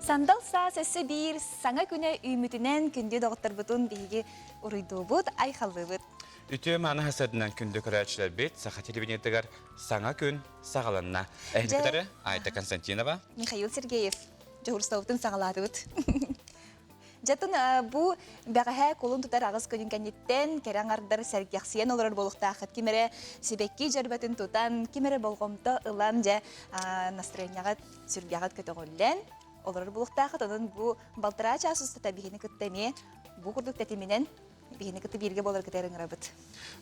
Сандал саас өссө биир саҥа күнэ үүммүтүнэн күндү доҕотторбутун биһиги уруйдуубут, айхаллыыбыт. Үтүө мааны хасадынан күндү көрөөччүлэрбит Саха телевидениетыгар саҥа күн саҕаланна. Эһини кытары Айта Константинова, Михаил Сергеев дьоһурсуобутун саҕалаатыбыт. Дьэтин бу бэҕэһээ кулун тутар аҕыс күнүн кэнниттэн кэрэ аҥардар сэргэхсийэн олорор буолуохтааххыт. Ким эрэ сибэкки дьөрбөтүн тутан, ким эрэ болҕомто ылан, дьэ настроениеҕыт, сүргэҕит көтөҕүллэн олорор буолуохтааххыт. Онон бу балтараа чаас устата биһини кытта эмиэ бу курдук тэтиминэн биһини кытта бииргэ буоларгытыгар ыҥырабыт.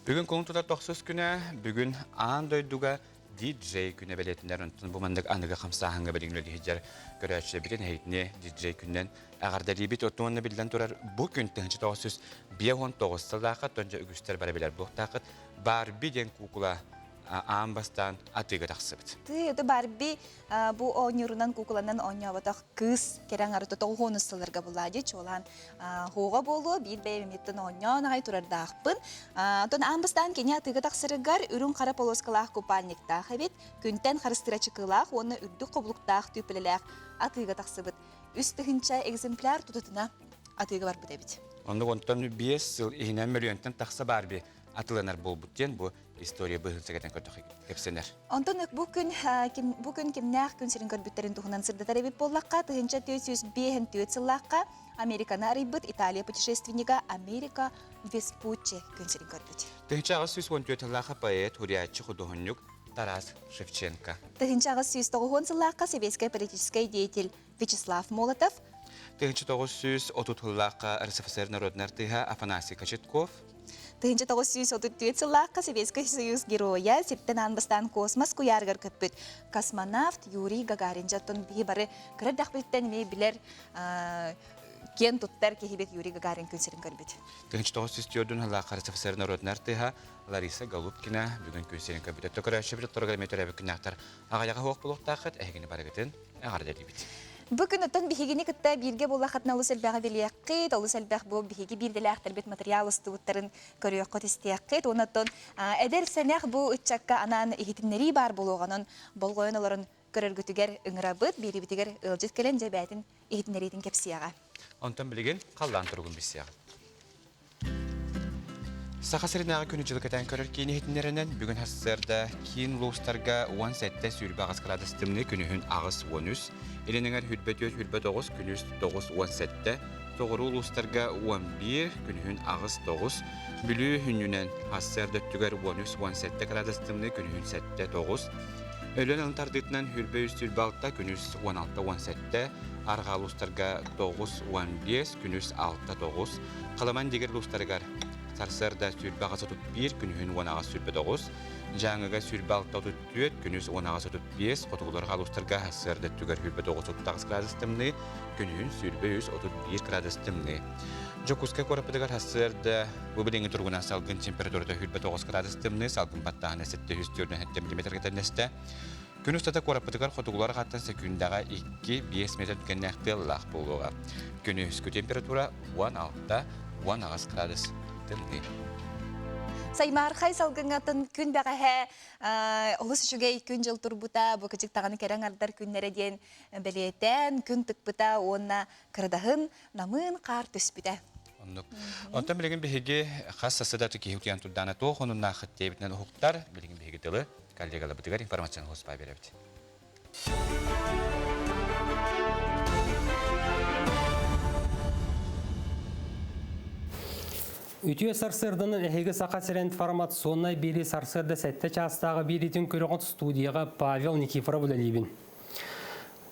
Бүгүн кулун тутар тохсус күнэ, бүгүн аан дойдуга диджей күнэ бэлиэтинэр. Онтон бу маннык аныгы хамсааһыҥҥа билигин үлэлиһидьэр көрөөччүлэрбитин эһигитини диджей күнүнэн эҕэрдэлиибит. Оттон биллэн турар бу күн 1959 сыллаахха тонча үгүстэр бары билэр буолуохтааххыт Барби диэн куукула аан бастаан атыыга тахсыбыт. Тыы, это Барби бу оонньуурунан куукуланан оонньооботох кыыс кэрэ аҥарыта тоҕуһуонус сылларга булаа дии чуолаан хуоҕа буолуо биир бэйэм эмиэттэн оонньоон аҕай турардаахпын. Оттон аан бастаан кини атыыга тахсарыгар үрүҥ хара полоскалаах купальниктаах эбит, күнтэн харыстыыр ачыкылаах уонна үрдүк хобулуктаах түүппэлэлээх атыыга тахсыбыт. 3000 экземпляр тутатына атыыга барбыт эбит. Оннук онтон 5 сыл иһинэн мөлүйүөнтэн тахса Барби атыланар буолбут диэн бу история быһын сэгэтэн көрдөх кэпсэнэр. Онтон бу күн бу күн кимнээх күн сирин көрбүттэрин туһунан сырдатар эбит буоллахха, 1454 сыллаахха Американы арыйбыт Италия путешественнига Америка Веспуччи күн сирин көрбүт. 1814 сыллаахха поэт, хуриаччы, худуоһунньук Тарас Шевченко. 1890 сыллаахха советскай политическай деятель Вячеслав Молотов. 1930 сыллаахха РСФСР народнай артыыһа Афанасий Кочетков. 1934 сыллаахха Советскай Союз геройа, сиртэн аан бастаан космос куйаарыгар көппүт космонавт Юрий Гагарин дьоттон биһи бары кыра эрдэхпититтэн эмиэ билэр киэн туттар киһибит Юрий Гагарин күн сирин көрбүт. 1904 сыллаахха РСФСР народнай артыыһа Лариса Голубкина бүгүн күн сирин көрбүт. Өттө көрөөччү билетторугар эмиэ төрөөбүт күннээхтэр аҕыйаҕа суох буолуохтааххыт, эһигини барыгытын эҕэрдэлиибит. Бу күн оттон биһигини кытта бииргэ буоллаххытына олус элбэҕи билиэххит, олус элбэх бу биһиги биирдэлээхтэрбит материал устубуттарын көрүөххүт, истиэххит. Уонна оттон эдэр сэнэх бу ыччакка анаан иһитиннэрии баар буолуоҕунан болҕойон олорон көрөргүтүгэр ыҥырабыт, биэрибитигэр ыалдьыт кэлэн дьэ бэйэтин иһитиннэриитин кэпсиэҕэ. Онтон билигин халлаан туругун билсиэҕиҥ. Саха сиринээҕи күнү-дьылы кэтээн көрөр киин иһитиннэринэн, бүгүн сарсыарда киин улуустарга 17-28 градус тымныы, күнүһүн 8-13, илин эҥэр 24-29, күнүс 9-17, соҕуруу улуустарга 11, күнүһүн 8-9, Бүлүү хүннүнэн сарсыарда өттүгэр 13-17 градус тымныы, күнүһүн 7-9, Өлөөн алын тардыытынан 23-26, күнүс 16-17, арҕаа улуустарга 9-15, күнүс 6-9, Халаман дигэр улуустарыгар сарсыарда 28-31, күнүһүн 18-29, Дьааҥыга 26-34, күнүс 18-35, хотугулар улуустарга сарсыарда өттүгэр 29-38 градус тымныы, күнүһүн 23-31 градус тымныы. Дьокуускай куораппытыгар сарсыарда бу билиҥҥи туругунан салгын температурата 29 градус тымныы, салгын баттааһына 747 миллиметргэ тэҥнэстэ. Күн устата куораппытыгар хотугулар хаттан секундаҕа 2-5 метр түргэннээх тыаллаах буолуоҕа. Күнүскү температура 16-18 градус тымныы. Саймаархай салгыҥҥатын күн бэҕэһээ олус үчүгэй күн-дьыл турбута, бу кычык даҕаны кэрэ аҥардар күннэрэ диэн бэлиэтээн күн тыкпыта уонна кырадаһын намыын хаар түспүтэ. Оннук. Онтон билигин биһиги хас сасыдаты киһи утуйан турдаана туох онуннаахыт диэбитинэн уһуктар, билигин биһиги тылы коллегаларбытыгар информационный хоспа биэрэбит. Үтүө сарсыарданан эһиги Саха сирин информационнай биэрии сарсыарда сэттэ чаастааҕы биэриитин көрөҕүт студияҕа Павел Никифоров үлэлиибин.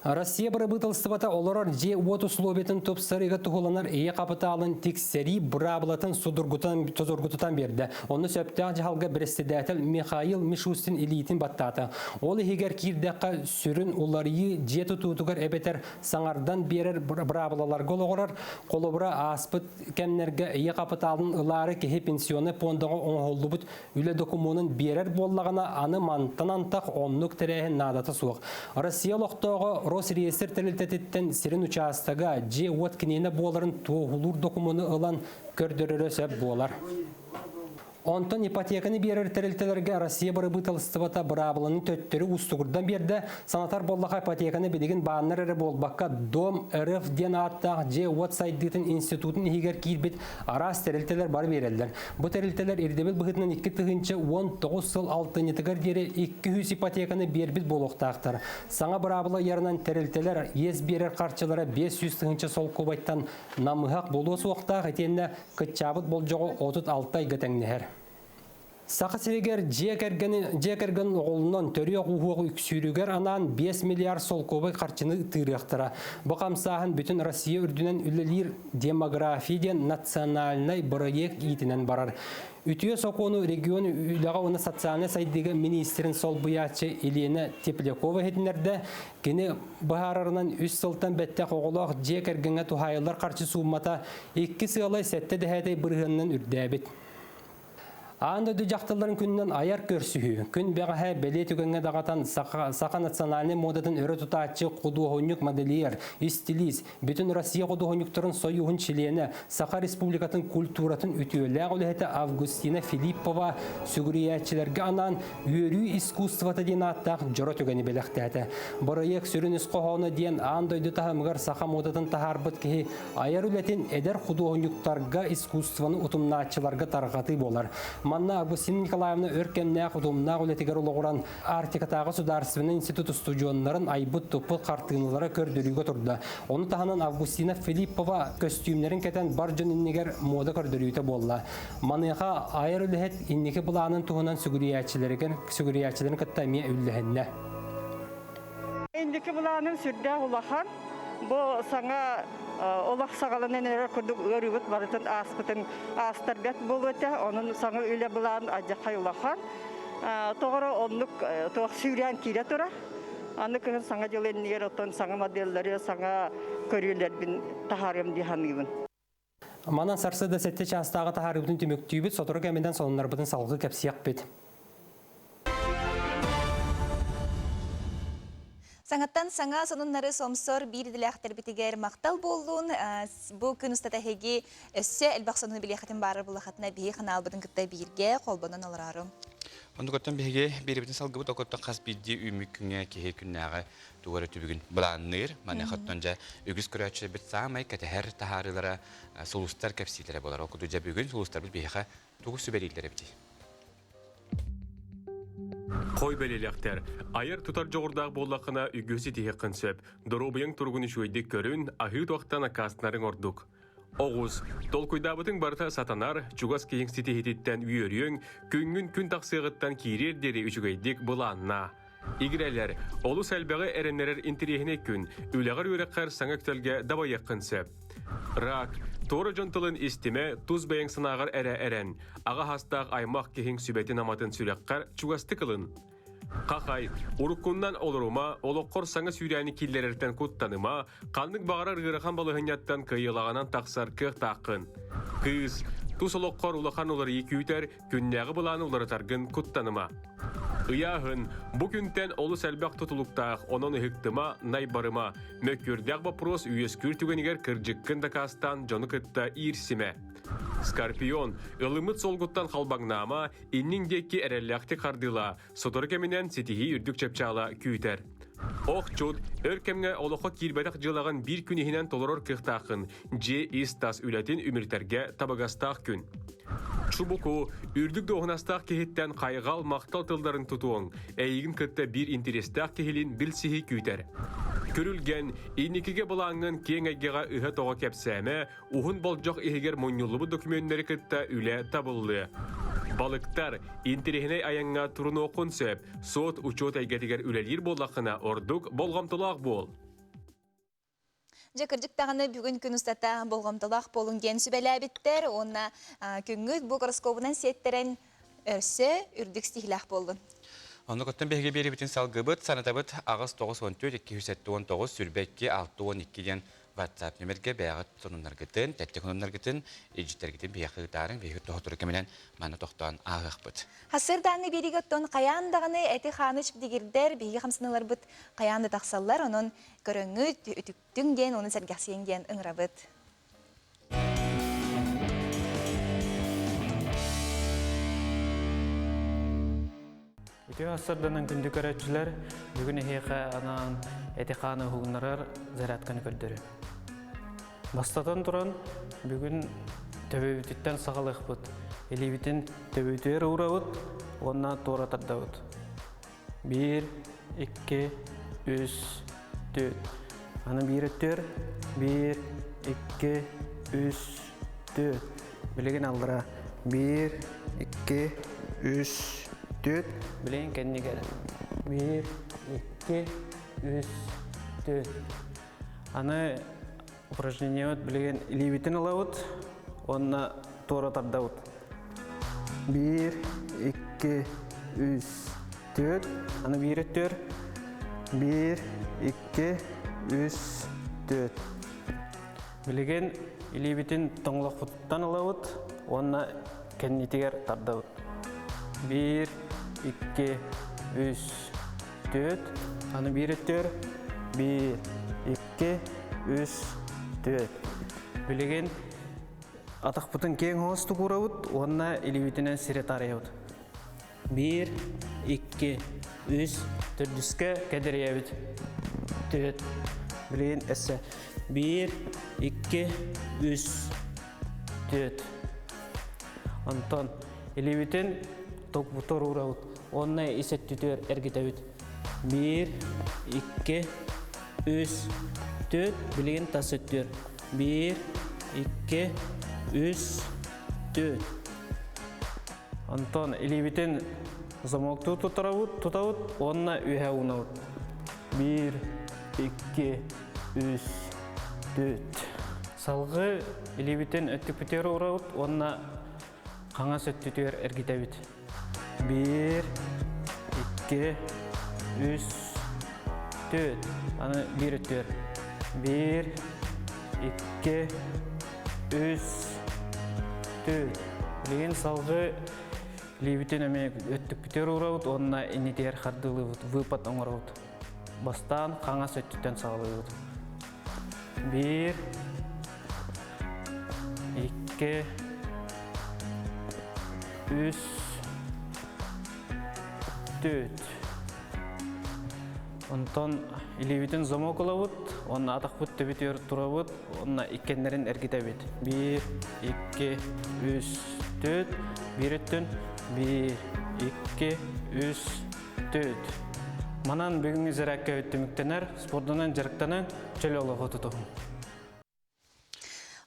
Россия бырабыыталыстыбата олорор дьиэ-уот условиятын тупсарыыга туһуланар ийэ хапытаалын тиксэрии быраабылатын судургутутан биэрдэ. Онно сөптөөх дьаһалга бэрэссэдээтэл Михаил Мишустин илиитин баттаата. Ол иһигэр киирдэххэ, сүрүн уларыйыы дьиэ тутуутугар эбэтэр саҥардан биэрэр быраабылаларга олоҕурар. Холобура, ааспыт кэмнэргэ ийэ хапытаалын ылаары киһи пенсионнай пуондаҕа оҥоһуллубут Үлэ докумуонун биэрэр буоллаҕына, аны мантан антах оннук тэрээһин наадата суох. Россия олохтооҕо Росреестр тэрилтэтиттэн сирин учаастага, дьиэ-уот киниэнэ буоларын туоһулуур докумуону ылан көрдөрөрө сөп буолар. Онтон ипотеканы биэрэр тэрилтэлэргэ Россия бырабыыталыстыбата быраабыланы төттөрү уустугурдан биэрдэ. Санатар буоллаха, ипотеканы билигин бааннар эрэ буолбакка, Дом РФ диэн ааттаах дьиэ-уот сайдыытын институтун иһигэр киирбит араас тэрилтэлэр бары биэрэллэр. Бу тэрилтэлэр ирдэбил быһыытынан 2019 сыл алтынньытыгар диэри 200 ипотеканы биэрбит буолуохтаахтар. Саҥа быраабыла ыйарынан тэрилтэлэр иэс биэрэр харчылара 500 тыһыынча солкуобайтан намыһах буолуо суохтаах итиэннэ кыччаабыт болдьоҕу 36 ыйга тэҥнэһэр. Саха сиригэр дьиэ кэргэни дьиэ кэргэн оҕолунан төрүөх ууһуох үксүүрүгэр анаан 5 миллиард солкуобай харчыны тыырыахтара. Бу хамсааһын бүтүн Россия үрдүнэн үлэлиир демография диэн национальнай бырайыак иитинэн барар. Үтүө сокуону регион үлэҕэ уонна социальнай сайдыыга миниистирин солбуйааччы Елена Теплякова иһитиннэрдэ. Кини быһаарарынан үс сылтан бэттэх оҕолоох дьиэ кэргэҥҥэ туһаайыллар харчы сууммата икки сыалай сэттэ дэһээтэй бырыһыанынан үрдээбит. Аан дойду дьахталларын күнүнэн айар көрсүһүү. Күн бэҕэһээ бэлиэ түгэҥҥэ даҕатан саха, саха национальнай муодатын өрө тутааччы худуоһунньук модельер, истилиис, бүтүн Россия худуоһунньуктарын сойууһун чилиэнэ, Саха Республикатын культуратын үтүөлээх үлэһитэ Августина Филиппова сүгүрүйээччилэргэ анаан Үөрүү искусствота диэн ааттаах дьоро түгэни бэлэхтээтэ. Бырайыак сүрүн ис хоһооно диэн аан дойду таһымыгар саха муодатын таһаарбыт киһи айар үлэтин эдэр худуоһунньуктарга искусствоны утумнааччыларга тарҕатыы буолар. Манна Августина Николаевна өр кэмнээх утумнаах үлэтигэр олоҕуран Арктикатааҕы судаарственнай институт устудьуоннарын айбыт-туппут хартыыналара көрдөрүүгэ турда. Ону таһынан Августина Филиппова көстүүмнэрин кэтэн бар дьон иннигэр муода көрдөрүүтэ буолла. Маныаха айар үлэһит инники былаанын туһунан сүгүрүйээччилэригэр сүгүрүйээччилэрин кытта эмиэ үллэһиннэ. Инники былааным сүрдээх улахан. Бу саҥа олох саҕаланан эрэр курдук ыарыыбыт барытын ааспытын аастар бэрт буолуо этэ. Онон саҥа үлэ былаан адьахай улахан. Тоҕоро оннук туох сүүрээн киирэ турар. Аны кыһын саҥа дьыл иннигэр оттон саҥа моделлары, саҥа көрүүлэрбин таһаарыам дии саныыбын. Манан сарсыарда сэттэ чаастааҕы таһаарыыбытын түмүктүүбүт, сотору кэминэн сонуннарбытын салгыы кэпсиэхпит. Саҥаттан саҥа сонуннары сомсор биир идэлээхтэрбитигэр махтал буоллун. Бу күн устата эһиги өссө элбэх сонуну билиэххитин баарар буллахатына биһи ханаалбытын кытта бииргэ холбонон олороору. Оннугуттан биһиги биирибитин салгыбыт окуттан хас биирдии үүммүт күҥҥэ киһи күннээҕи тугу эрэ түбүгүн былаанныыр. Маныаха дьэ үгүс көрөөччүлэрбит саамай кэтэһэр таһаарыылара сулустар кэпсиилэрэ буолар. Ол курдук дьэ бүгүн сулустарбыт биһиэхэ тугу сүбэлииллэр эбитий? Хой бэлиэлэхтэр. Айар-тутар дьоҕурдаах буоллаххына үгүс ситиһиэххин сөп. Доруобуйаҥ туругун үчүгэйдик көрүн, аһыы туохтан аккаастанарыҥ ордук. Оҕус, толкуйдаабытыҥ барыта сатанар, чугас киһиҥ ситиһиититтэн үөрүөҥ, күҥҥүн күн тахсыаҕыттан киириэр диэри үчүгэйдик былааннаа. Игирэлэр, олус элбэҕи эрэннэрэр интэриэһинэй күн, үлэҕэр-үөрэххэр саҥа үктэлгэ дабайыаххын сөп. Рак, туора дьон тылын истимэ, тус бэйэҥ санааҕар эрэ эрэн, аҕа саастаах аймах киһиҥ сүбэтин-аматын сүрэххэр чугастык ылын. Хахай, уруккуннан олорума, олоххор саҥа сүүрээни киллэрэртэн куттаныма, ханнык баҕарар ыарахан балаһыанньаттан кыайыылаҕынан тахсар кыахтааххын. Кыыс, тус олоххор улахан уларыйыы күүтэр, күннээҕи былааны уларытаргын куттаныма. Ыйааһын, бу күнтэн олус элбэх тутулуктаах, онон ыһыктыма, найбарыма. Мөккүөрдээх боппуруос үөскүүр түгэнигэр кырдьыккын дакаастаан дьону кытта иирсимэ. Скорпион, ылыммыт суолгуттан халбаҥнаама, инниҥ диэки эрэллээхтик хардыылаа, сотору кэминэн ситиһии үрдүк чыпчаала күүтэр. Охчут, өр кэмҥэ олоххо киирбэтэх дьыалаҕын биир күн иһинэн толорор кыахтааххын, дьиэ ис-тас үлэтин үмүрүтэргэ табыгастаах күн. Чубуку, үрдүк дуоһунастаах киһиттэн хайҕал, махтал тылларын тутуоҥ, эйигин кытта биир интэриэстээх киһилиин билсиһии күүтэр. Күрүлгэн, инникигэ былааҥҥын киэҥ эйгэҕэ ыһа-тоҕо кэпсээмэ, уһун болдьох иһигэр мунньуллубут докумүөннэри кытта үлэ табыллыа. Балыктар, интэриэһинэй айаҥҥа турунуоххун сөп, суот-учуот эйгэтигэр үлэлиир буоллаххына ордук болҕомтолоох буол. Дьэ, кырдьык даҕаны бүгүн күн устата болҕомтолоох буолуҥ диэн сүбэлээбиттэр уонна күҥҥүт бу гороскобунан сиэттэрэн өссө үрдүк ситиһиилээх буоллун. Оннук биһиги биэрибитин салгыбыт, санатабыт 8 94 279 22 62 диэн WhatsApp нөмерге бэйэҕит сонуннаргытын, тэттик сонуннаргытын, илдьиттэргитин биһиэхэ ыытаарыҥ, биһиги тоһотору кэминэн манна тохтоон ааһыахпыт. Хасырдааҥҥы биэриигэ оттон хайаан даҕаны эти хааны чэбдигирдэр, биһиги хамсаныыларбыт хайаан да тахсаллар, онон көрөҥҥүт, үтүктүҥ диэн, уонна сэргэхсийиҥ диэн ыҥырабыт. Үтүө сарсыарданан күндү көрөөччүлэр, бүгүн эһиэхэ анаан эти-хааны уһугуннарар зарядканы көрдөрүм. Бастатан туран, бүгүн төбөбүтүттэн саҕалыахпыт. Илиибитин төбөбүтүгэр уурабыт уонна туора тардабыт. Биир, икки, үс, түөрт. Аны биир өттүөр. Биир, икки, үс, түөрт. Билигин аллара. Биир, икки, үс, түөрт. Билигин кэннигэр. Биир, икки, үс, түөрт. Аны упражнениебыт билигин илиибитин ылабыт уонна туора тардабыт. Биир, икки, үс, түөрт. Аны биир өттүөр. Биир, икки, үс, түөрт. Билигин илиибитин тоҥолохпутуттан ылабыт уонна кэннитигэр тардабыт. Биир, икки, үс, түөрт. Аны биир өттүөр. Биир, икки, үс, түөрт. Билигин атахпытын киэҥ оһостук уурабыт уонна илиибитинэн сири таарыйабыт. Биир, икки, үс, төрдүскэ кэдэрийэбит. Түөрт. Билигин эссе. Биир, икки, үс, түөрт. Онтон илиибитин токпутор уурабыт. Уонна ис өттүтүгэр эргитэбит. Биир, икки, үс, түөрт. Билигин тас өттүгэр. Биир, икки, үс, түөрт. Онтон илиибитин замоктуу тутарабыт, тутабыт уонна үөһэ уунабыт. Биир, икки, үс, түөрт. Салгыы илиибитин өттүкпүтүгэр уурабыт уонна хаҥас өттүтүгэр эргитэбит. Биир, икки, үс, түөрт. Аны биир өттүгэр. Биир, икки, үс, түөрт. Билигин салгыы илиибитин эмиэ өттүкпүтүгэр уурабыт уонна иннитигэр хардыылыыбыт, выпад оҥоробут. Бастаан хаҥас өттүттэн саҕалыыбыт. Биир, икки, үс, түөрт. Онтон илиибитин замок ылабыт, уонна атахпыт төбүтүгэр турабыт, уонна иккеннэрин эргитэбит. Биир, икки, үс, түөрт. Биир өттүн. Биир, икки, үс, түөрт. Манан бүгүҥҥү зарядка түмүктэнэр. Спордунан дьарыктанан чөл олоҕу тутуһуҥ.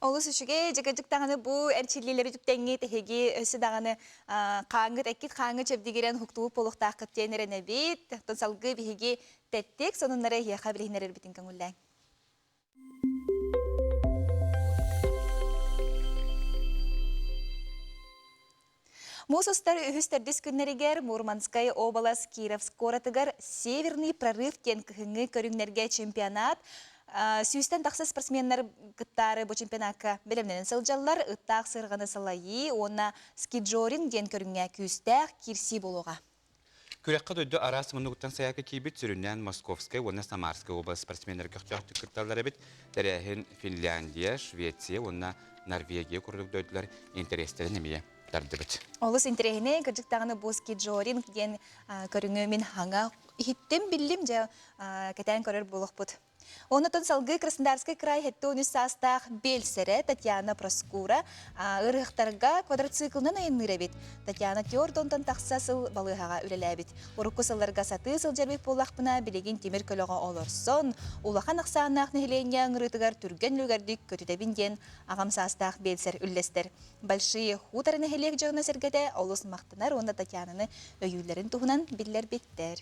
Олус үчүгэй, дьыгыдьык даҕаны бу эрчиллиилэри түктэҥҥит эһиги өссө даҕаны хааҥҥыт, эккит хааҥҥы чэбдигирэн уһуктубут буолуохтааххыт диэн эрэнэбит. Оттон салгыы биһиги тэттик сонуннары эһиэхэ билиһиннэрэрбитин көҥүллээҥ. Муус устар үһүс-төрдүс күннэригэр Мурманскай уобалас Кировск куоратыгар «Северный прорыв» диэн кыһыҥҥы көрүҥнэргэ чемпионат сүүстэн тахса спортсменнар кыттаары бу чемпионакка бэлэмнэнэн сылдьаллар. Ыттаах сырҕаны салайыы уонна скиджоринг диэн көрүҥҥэ күүстээх киирсии буолуоҕа. Күрэххэ дойду араас муннугуттан сайака киирбит сүрүннээн Московскай уонна Самарскай уобалас спортсменнара көхтөөхтүк кытталлар эбит. Тэрээһин Финляндия, Швеция уонна Норвегия курдук дойдулар интэриэстэрин эмиэ тардыбыт. Олус интэриэһинэй, кырдьык даҕаны бу скиджоринг диэн көрүҥү мин хаҥа иһиттим, биллим, дьэ кэтээн көрөр буолуохпут. Оннотон салгыы Краснодарскай край 73 саастаах биэлсэрэ Татьяна Проскура ыарыһахтарга квадроциклынан айанныыр эбит. Татьяна Тёрдонтон тахса сыл балыыһаҕа үлэлээбит. Урукку сылларга сатыы сылдьар эбит буоллахпына, билигин тимир көлөҕө олорсон, улахан ахсааннаах нэһилиэнньэ ыҥырыытыгар түргэн үлүгэрдик көтүтэбин диэн аҕам саастаах биэлсэр үллэстэр. Большие хуторы нэһилиэк дьоно-сэргэтэ олус махтанар уонна Татьянаны өйүүллэрин туһунан биллэрбиттэр.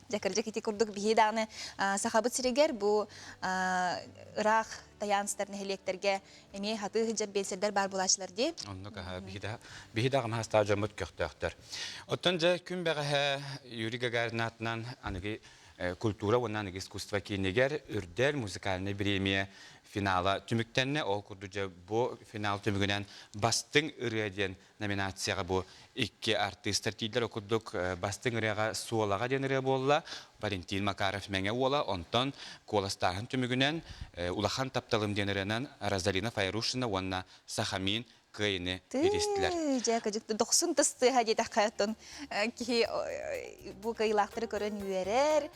Дьэ, кырдьык ити курдук биһи даҕаны Сахабыт сиригэр бу ыраах тайаан сытар нэһилиэктэргэ эмиэ хатыы сылдьар биэлсэрдэр баар буолааччылар дии. Оннук аһа биһи даҕаны хастаах дьоммут көхтөөхтөр. Оттон дьэ күн бэҕэһээ Юрий Гагарин аатынан аныгы культура уонна аныгы искусство киинигэр Үрдэл музыкальнай бириэмийэ финала түмүктэннэ. Ол курдук дьэ бу финал түмүгүнэн бастыҥ ырыа диэн номинацияҕа бу икки артыыстар тиийдилэр. Ол курдук бастыҥ ырыаҕа Суолаҕа диэн ырыа буолла. Валентин Макаров Мэҥэ уола. Онтон куоластааһын түмүгүнэн Улахан тапталым диэн ырыанан Розалина Файрушина уонна Сахамин. кыайыны иристилэр. Дьэ, кыдьык дохсун тыстыаха диэтэххэ, оттон киһи бу кыайыылаахтары көрөн үөрэр,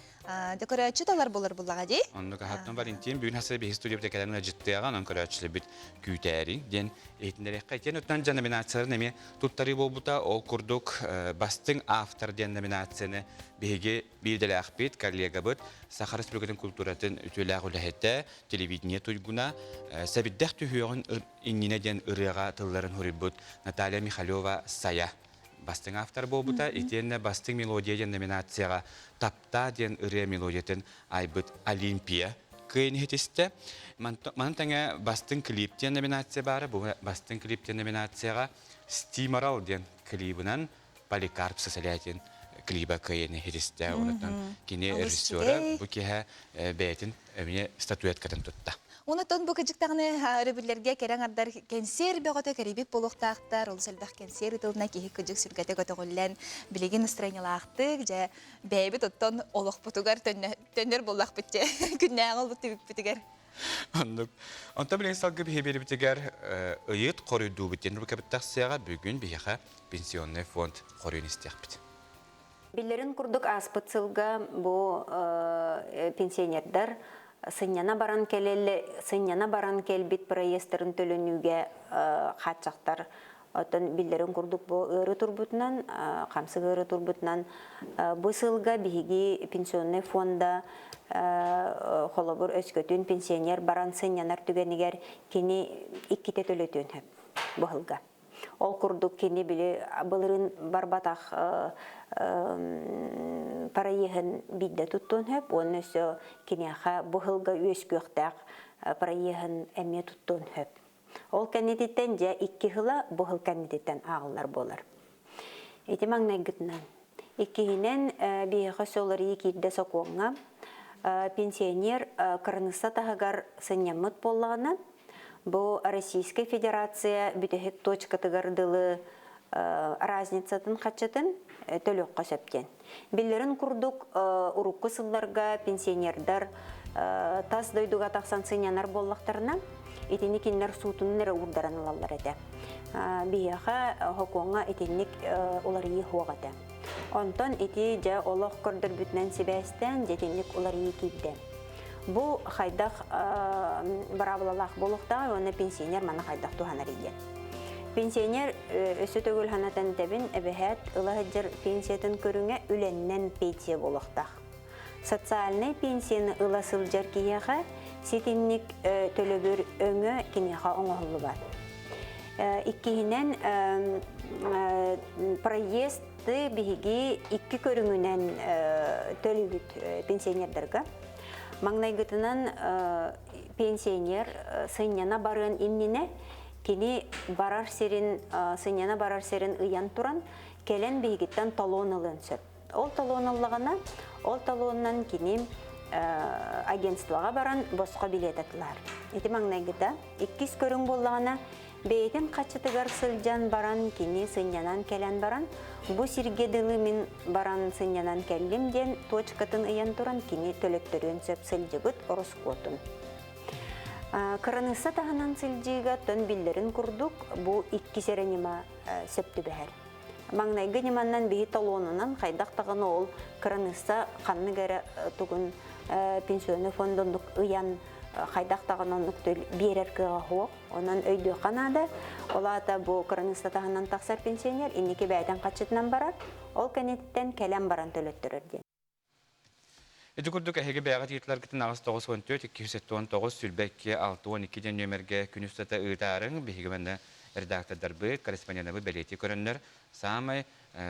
дэ көрөөччү талар болар буллаҕа дии. Оннук аһаттан Валентин бүгүн хаса биһи студиябыта кэлэн ыалдьыттыаҕа, онон көрөөччүлэрбит күүтээриҥ диэн иһитиннэриэххэ. Итиэн оттон дьэ номинацияларын эмиэ туттарыы буолбута. Ол курдук бастыҥ автор диэн номинацияны биһиги биирдэлээхпит, коллегабыт, Саха Республикатын культуратын үтүөлээх үлэһитэ, телевидение туйгуна, сэбирдэх түһүөҕүн иннинэ диэн ырыаҕа тылларын суруйбут Наталья Михалева «Сайа» бастыҥ автор буолбута. Итиэннэ бастыҥ мелодия диэн номинацияҕа «Таптаа» диэн ырыа мелодиятын айбыт Олимпия кыайан иһитистэ. Маны тэҥэ бастыҥ клип диэн номинация баара. Бу бастыҥ клип диэн номинацияҕа «Стиморал» диэн клибынан Поликарп Сосолятин клиба кыайан иһитистэ. Онтон кини режиссера бу киһи бэйэтин эмиэ статуэткатын тутта. Онтон бу кыдьыктаҕыны өрөбүллэргэ кэрэ аҥардар кэнсиэр бөҕөтө кэрийбит буолуохтаахтар. Олус элбэх кэнсиэр ытылына киһи кыдьык сүргэтэ көтөҕүллэн, билигин настроениелаахтык, дьэ, бэйэбит оттон олохпутугар төннөр буоллахпыт дьэ, күннээҕи олбут түбүкпүтүгэр. Оннук. Онтон билигин салгыы биһи биэрибитигэр ыйыт хоруйдуубут диэн рубрикабыт тахсыаҕа. Бүгүн биһиэхэ пенсионный фонд хоруйун истиэхпит. Биллэрин курдук ааспыт сылга бу пенсионердар сынньана баран кэлэллэ сынньана баран кэлбит проездтарын төлөнүүгэ хааччахтар оттон биллэрин курдук бу ыары турбутунан хамсык ыары турбутунан бу сылга биһиги пенсионный фонда холобур өскөтүн пенсионер баран сынньанар түгэнигэр кини иккитэ төлөтүөн сөп бу сылга. Ол курдук кини били былырыын барбатах проеһын биирдэ туттуон сөп уонна өссө киниэхэ бу сылга үөскүөхтээх проеһын эмиэ туттуон сөп. Ол кэннититтэн дьэ икки сыла бу сыл кэннититтэн ааҕыллар буолар. Ити маҥнайгытынан. Иккиһинэн биһиэхэ өссө уларыйыы киирдэ сокуоҥҥа. Пенсионер кыраныысса таһыгар сынньаммыт буоллаҕына, бу Российскай Федерация бүтэһик точкатыгар дылы разницатын хаччытын төлүөххэ сөп диэн. Биллэрин курдук, урукку сылларга пенсионердар тас дойдуга тахсан сынньанар буоллахтарына, итини кинилэр суутунан эрэ уурдаран ылаллар этэ. Биһиэхэ Хокуоҥҥа итинник уларыйыы суох этэ. Онтон ити дьэ олох көрдөрбүтүнэн сибээстээн дьэ итинник уларыйыы киирдэ. Бу хайдах быраабылалаах буолуохтааҕый уонна пенсионер маны хайдах туһанарый диэн. Пенсионер өссө төгүл санатан этэбин, эбэһээт ыла сылдьар пенсиятын көрүҥэ үлэннэн пенсия буолуохтаах. Социальнай пенсияны ыла сылдьар киһиэхэ ситинник төлөбүр өҥө киниэхэ оҥоһуллубат. Иккиһинэн, проезды биһиги икки көрүҥүнэн төлүүбүт пенсионердарга. Маҥнайгытынан пенсионер сынньана барыан иннинэ кини барар сирин сынньана барар сирин ыйан туран кэлэн биһигиттэн талон ылыан сөп. Ол талон ыллаҕына, ол талонунан кини агентствоҕа баран босхо билиэт атылаһар. Ити маҥнайгыта. Иккис көрүҥ буоллаҕына, бэйэтин хаччытыгар сылдьан баран, кини сынньанан кэлэн баран, бу сиргэ дылы мин баран сынньанан кэллим диэн точкатын ыйан туран кини төлөттөрүөн сөп сылдьыбыт ороскуотун. Кыраныысса таһынан сылдьыыга тон биллэрин курдук бу иккис эрэ ньыма сөп түбэһэр. Маҥнайгы ньыманан биһи толуонунан хайдах даҕаны ол кыраныысса ханнык эрэ тугун пенсионный фонд оннук ыйан хайдах даҕаны оннук биэрэр кыаҕа суох. Онон өйдүөххэ наада. Ол аата бу кыраныысса таһынан тахсар пенсионер инники бэйэтин хаччытынан барар, ол кэнниттэн кэлэн баран төлөттөрөр диэн. Ити курдук эһиги бэйэҕит ыйытыларгытын 894 279 22 62 диэн нүөмэргэ күн устата ыытаарыҥ. Биһиги манна редактордарбыт, корреспонденнарбыт бэлиэтии көрөннөр, саамай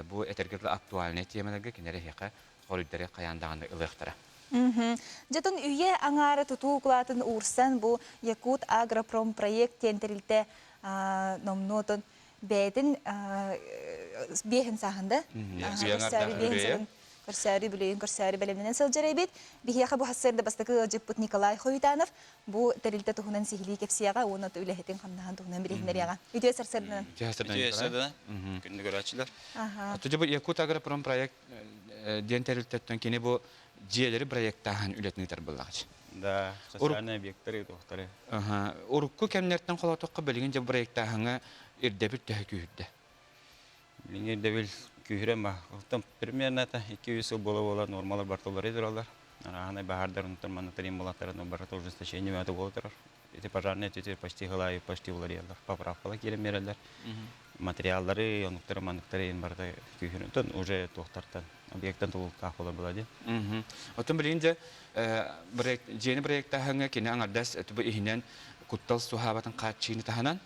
бу этэргэ дылы актуальнай темаларга кинилэр эһиэхэ хоруйдары хайаан даҕаны ылыахтара. Дьэтон үйэ аҥаара тутуу укулаатын уурсан бу Якут агропромпроект диэн тэрилтэ номнуотун бэйэтин биэһин сааһында көрсөөрү бүлүйүн көрсөөрү бэлэмнэнэн сылдьар эбит. Биһиэхэ бу сарсыарда бастакы ыалдьыппыт Николай Хоютанов бу тэрилтэ туһунан сиһилии кэпсиэҕэ уонна үлэһитин хамнаһын туһунан билиһиннэриэҕэ. Үтүө сарсыарданан. Үтүө сарсыарданан. Күндү көрөөччүлэр. Оту бу Якут агропром проект диэн тэрилтэттэн кини бу дьиэлэри проектааһын үлэтин ыытар буоллаҕа. Да, социальный объекттары туохтары. Урукку кэмнэртэн холоотоххо билигин дьэ проектааһыҥҥа ирдэбил төһө күүһүрдэ? Билиҥҥи ирдэбил күүһүрэн ба. Оттон примерно это 200 сыл буола-буола нормалар барыта уларыйа тураллар. Арааһынай баһаардар онтон манна тарим булаттарын барыта ужесточение мөтө буола турар. Эти пожарные өтүтү почти хылайы почти уларыйаллар. Поправкалар киирэн биэрэллэр. Материаллары, онуктары, манныктары ин барыта күүһүрэн уже туохтартан объекттан тулуктаах болар була ди. Оттон билигин дьэ дьиэни проектааһыҥҥа кини аҥардас бу иһинэн куттал суһаабатын хааччыыны таһынан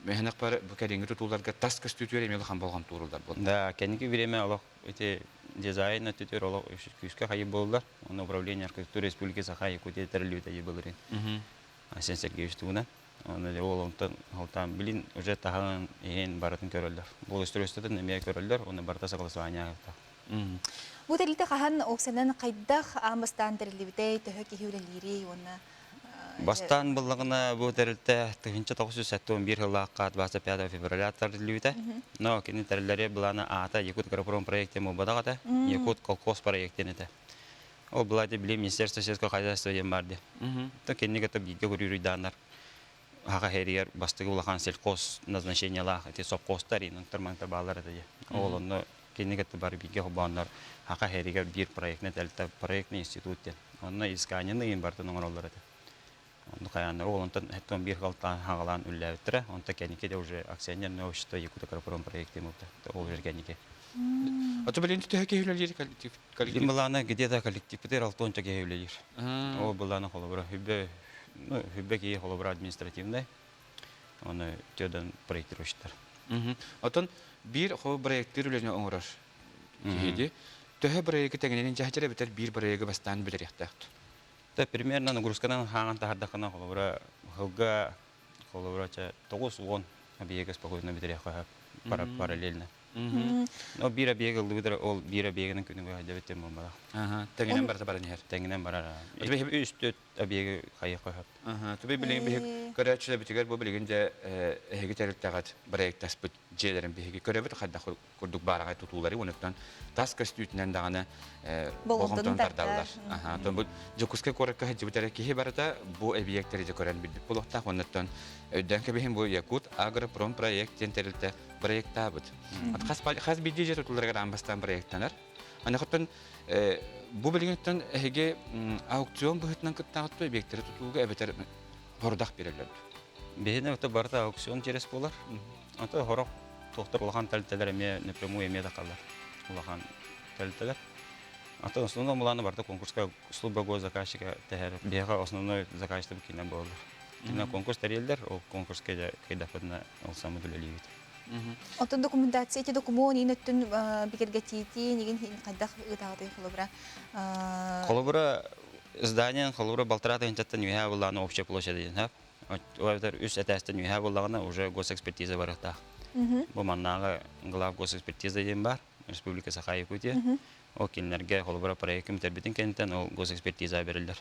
мэһэнэх бар бу кэлиҥҥи тутууларга тас көстүүтүгэр эмиэ улахан болҕомто ууруллар буолла. Да, кэнники время олох эти дизайн өттүтүгэр олох күүскэ хайы буоллар. Онно управление архитектуры Республики Саха Якутия тэриллибитэ дии былырыын. Айсен Сергеевич туһунан. Оны ол онтон халтаан билин уже таһын иһин барытын көрөллөр. Благоустройствотын эмиэ көрөллөр, оны барыта согласование ааһыахтаах. Бу тэрилтэ хаһан оксанан хайдах аан бастаан тэриллибитэй, төһө киһи үлэлиирий уонна Бастаан буллаҕына бу тэрилтэ 1971 сыллаахха 25 февраля тэриллибитэ. Но кини тэриллэри былаана аата Якут агропром проект диэн буолбатах этэ. Якут колхоз проект диэн этэ. Ол былаати били Министерство сельского хозяйства диэн бар диэн. То кинини кытта бииргэ көрүүрүйдааннар хаха хэригэр бастакы улахан сельхоз назначениелаах эти совхозтар иннуктар манта баалар этэ диye. Ол онно кинини кытта бары бииргэ холбооннор хаха хэригэр биир проектный тэрилтэ проектный институт диэн. Онно исканины ыйын барытын оҥороллор этэ. Онно хайааннар ол онтон хэттон биир халтаан хагалаан үллээбиттэрэ. Онто кэнники де уже акционерное общество Якутагропром проект диэн ол уже кэнники. Ото билин төһө киһи үлэлиир коллектив? Билин былаана где-то коллективпытыгар алтонча киһи үлэлиир. Ол былаана холобура хүббэ ну хүббэ киһи холобура административный. Оны төдөн проектировщиктар. Отон биир хо проекттыыр үлэни оҥорор киһиди. Төһө проекты тэҥинэн дьаһдьара битэр биир проегы бастаан билэриэхтээх. Та примерно нагрузканан хаҥан таһардахына холобура хылга холобура ча 9-10 объекка спокойно бүтэриэххэ параллельно. Но биир объект ыллыбыт ол биир объегынан күнүгэ хайдабыт тем буолбатах. Тэҥинэн барыта баран иһэр. Тэҥинэн барар. Үс төрт объегы хайыахха сөп. Түбэй билигин биһик көрөөччүлэрбитигэр бу билигин дьэ эһиги тэрилтэҕит проектаспыт дьиэлэрин биһиги көрөбүт хайдах курдук баараҕай тутуулары уонуттан тас көстүүтүнэн даҕаны болҕомтону тардаллар. Аха, бу Дьокуускай куоракка сылдьыбыт эрэ киһи барыта бу эбийиэктэри дьэ көрөн билбит буолуохтаах. Оннуттан өйдөөн кэбиһин бу Якут агропромпроект диэн тэрилтэ проектаабыт. Хас хас биирдии дьиэ тутулларыгар аан бастаан проектанар. Аны бу билигиттэн эһиги аукцион быһыытынан кыттаҕыт объектэри тутууга эбэтэр хордах биэрэллэр. Биһиэнэ ото барыта аукцион через буолар. Ото хорох туохтар улахан тэрилтэлэр эмиэ напрямую эмиэ тахаллар. Улахан тэрилтэлэр. Ато основной муланы барыта конкурска служба госзаказчика тэһэр. Биһиэхэ основной заказчик кинен буолар. Кине конкурс тэрийэллэр, ол конкурска кыйдаппытына ол самы үлэлиибит. Оттон документация ити докумуон иин өттүн бигэргэтиитин игин хайдах ыытаҕытый холобура? Холобура здание холобура балтараа тыһыынчаттан үөһээ буллаҕына общая площадь диэн Ол эбэтэр үс этээстэн үөһээ буллаҕына уже госэкспертиза барыахтаах. Бу маннааҕы глав госэкспертиза диэн баар Республика Саха Якутия. Ол кинилэргэ холобура проект бүтэрбитин кэнниттэн ол госэкспертиза бериллэр.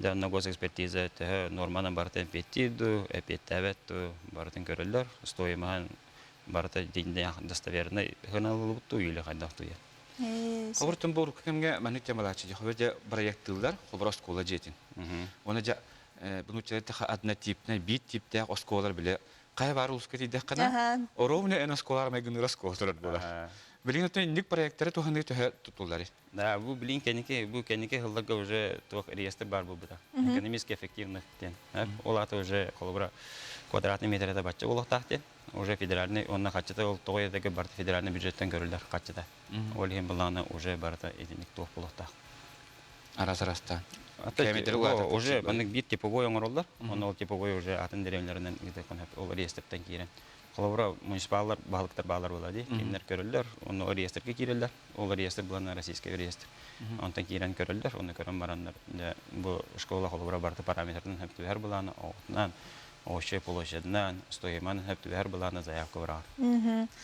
Дьэ онно госэкспертиза төһө нуорманан барыта эппиэттиир дуу, эппиэттээбэт дуу барытын көрөллөр. Стоимоһын барыта дьиҥнээх достовернай сыаналылыбыт дуу или хайдах дуу диэн. Холобур, бу урукку кэмҥэ маннык темалааччы дьэ, дьэ проектыыллар, холобур оскуола дьиэтин. Уонна дьэ бу однотипнай, биир тииптээх оскуолалар бile хайа баар улууска тиийдэххинэ, оруобуна эн оскуолаар майгыныыр оскуола турар буолар. Билигин оттон инник проекттары туһаныы төһө тутулларый? Да, бу билин кэнники, бу кэнники сылларга уже туох реестр бар буолбута. Экономически эффективных диэн. Ол аата уже холобура квадратный метр это бачча буолуохтаах диэн. Уже федеральный, онно хаччыта ол тоҕо етеге барыта федеральный бюджеттен көрүллэр хаччыта. Ол иһин былаана уже барыта итинник туох буолуохтаах. Арас арастаан. Уже маннык биир типовой оҥороллор. Онно ол типовой уже атын деревняларынан ол реестртэн киирэн. Холобура муниципаллар баһылыктар баалар буолла дии. Кинилэр көрөллөр, онно реестрге киирэллэр. Ол реестр буланна российский реестр. Онтон киирэн көрөллөр, онно көрөн бараннар бу школа холобура барыта параметрынан хөп түбэһэр былаана оҕотунан, общая площадынан, стоиманан хөп түбэһэр былаана заявка быраҕар.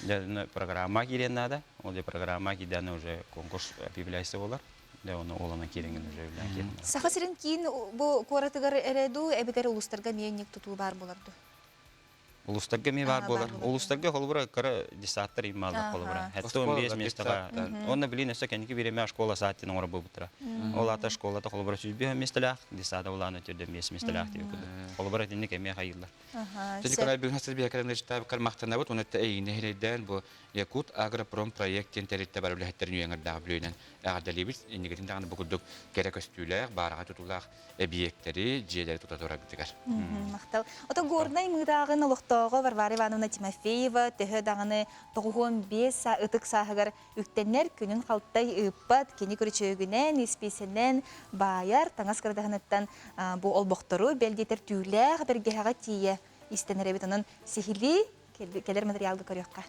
Дьэ, программа киириэн наада. Ол же программа киирдэҕинэ уже конкурс объявляется болар. Дьэ, оны олана киириҥин уже үлээн киирэн. Саха сирин киин бу куоратыгар эрэ дуу, эбэтэр улуустарга эмиэ инник тутуу баар буолар дуу? Улуустарга эмиэ баар буолар. Улуустарга холобура кыра десанттар иммааллар холобура. 75 миэстэҕэ. Онно билин өссө кэнники бириэмэ школа саат диэн оҥоро буолбуттара. Ол аата школата холобура 105 миэстэлээх, десада улаана 45 миэстэлээх диэбит курдук. Холобура итинник эмиэ хайыыллар. Николай бүгүн хасыр биһэкэрэн махтанабыт. Уонна эйигин нэһилиэйдээн бу Якут агропром проект диэн тэрилтэ бар үлэһиттэрин үйэҥэрдээх бүлүүнэн эҕэрдэлиибит. Инникитин даҕаны бу курдук кэрэ көстүүлээх, баараҕай тутуулаах эбийиэктэри, дьиэлэри тута тураргытыгар. Махтал. Ото Горнай Мыытааҕын олохтооҕо Варвара Ивановна Тимофеева төһө даҕаны 95 ытык сааһыгар үктэнэр күнүн халтай ыыппат, кини күрүчүөгүнэн, испиисэнэн баайар, таҥас кырадаһыныттан бу олбохтору бэл диэтэр түүлээх бэргэһэҕэ тиийэ истэнэр эбит. Онон сиһилии кэлэр материалга көрүөххэ.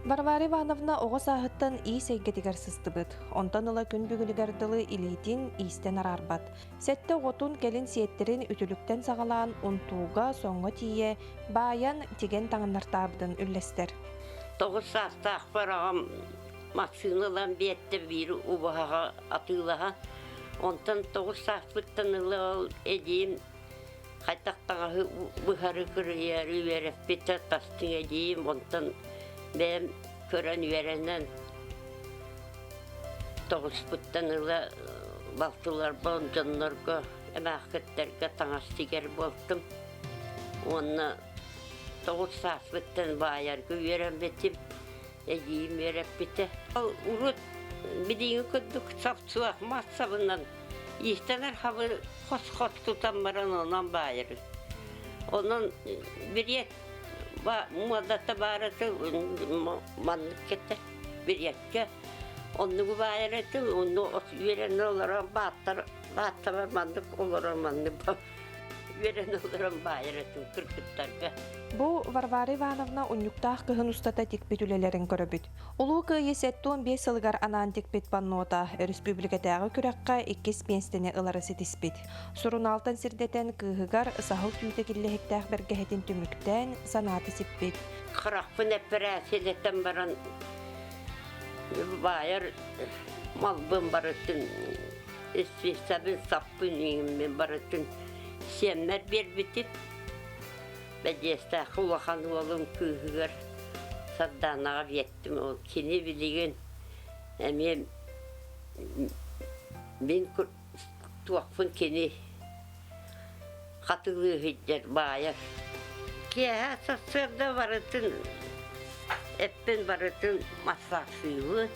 Варвара Ивановна оҕо сааһыттан иис эйгэтигэр сыстыбыт. Онтон ыла күн бүгүнүгэр дылы илиитин иистэн араарбат. Сэттэ оҕотун кэлин сиэттэрин үтүлүктэн саҕалаан унтууга, соҥҥо тиийэ баайан, тигэн таҥыннартаабытын үллэстэр. Тоҕус саастаахпар аҕам массыына ылан биэрдэ биир убаһаҕа атыылаһа. Онтон тоҕус сааспыттан ыла ол эдьиийим хайдах таҥаһы быһары кырыйары үөрэппитэ тастыҥ эдьиийим онтон бэйэм көрөн үөрэнэн тоҕуспуттан ыла балтыларбын дьоннорго эмээххиттэргэ таҥас тигэр буолтум уонна тоҕус сааспыттан баайарга үөрэммитим эдьиийим үөрэппитэ ол урут билиҥҥи курдук сапсуох мас сабынан Иистэнэр хабы хос-хос тутан баран онон баайар. Онон бириэт муодата баарата маннык кэтэ бириэккэ оннугу баайар этим онну үөрэнэ олорон бааттар бааттабар маннык олорон маннык үөрэнэ олорон баайар этим кыргыттарга. Бу Варвара Ивановна унньуктаах кыһын устата тикпит үлэлэрин көрөбүт. Улуу Кыайыы 75 сылыгар анаан тикпит паннота өрөспүүбүлүкэтээҕи күрэххэ иккис миэстэни ылары ситиспит. Сурунаалтан сирдэтэн кыыһыгар саһыл түүтэ киллэһиктээх бэргэһэтин түмүктээн санаата сиппит. Харахпын эппэрээссийэлэтэн баран баайар малбын барытын испииссэбин саппын иҥиммин барытын сиэммэр биэрбитим. Бэдьиэстээх улахан уолум кыыһыгар Сардаанаҕа биэртим. Ол кини билигин эмиэ мин туохпун кини хатылыы сылдьар баайар. Киэһэ сарсыарда барытын эппин барытын массаастыыбын.